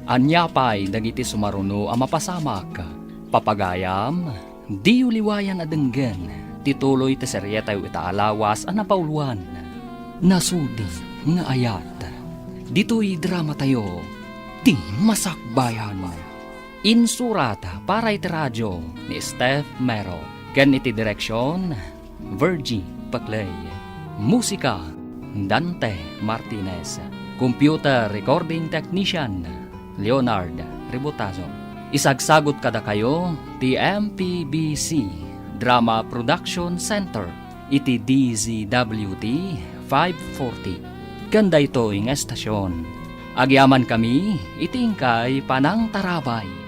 Ania pay dagiti sumaruno a mapasamak? Papagayam, diyo liwayan a denggen ti tuloy ti serietayo ita a lawas a napauluan, Nasudi nga Ayat. Ditoy dramatayo, Ti Masakbayan. Insurat para iti radio ni Steph Mero ken iti direksion, Virgie Paclay. Musika, Dante Martinez. Computer recording technician, Leonard Ributazo. Isagsagut kadakayo ti M P B C Drama Production Center iti D Z W T five forty. Ken daytoy nga estasion, agyamankami iti inkay panangtarabay.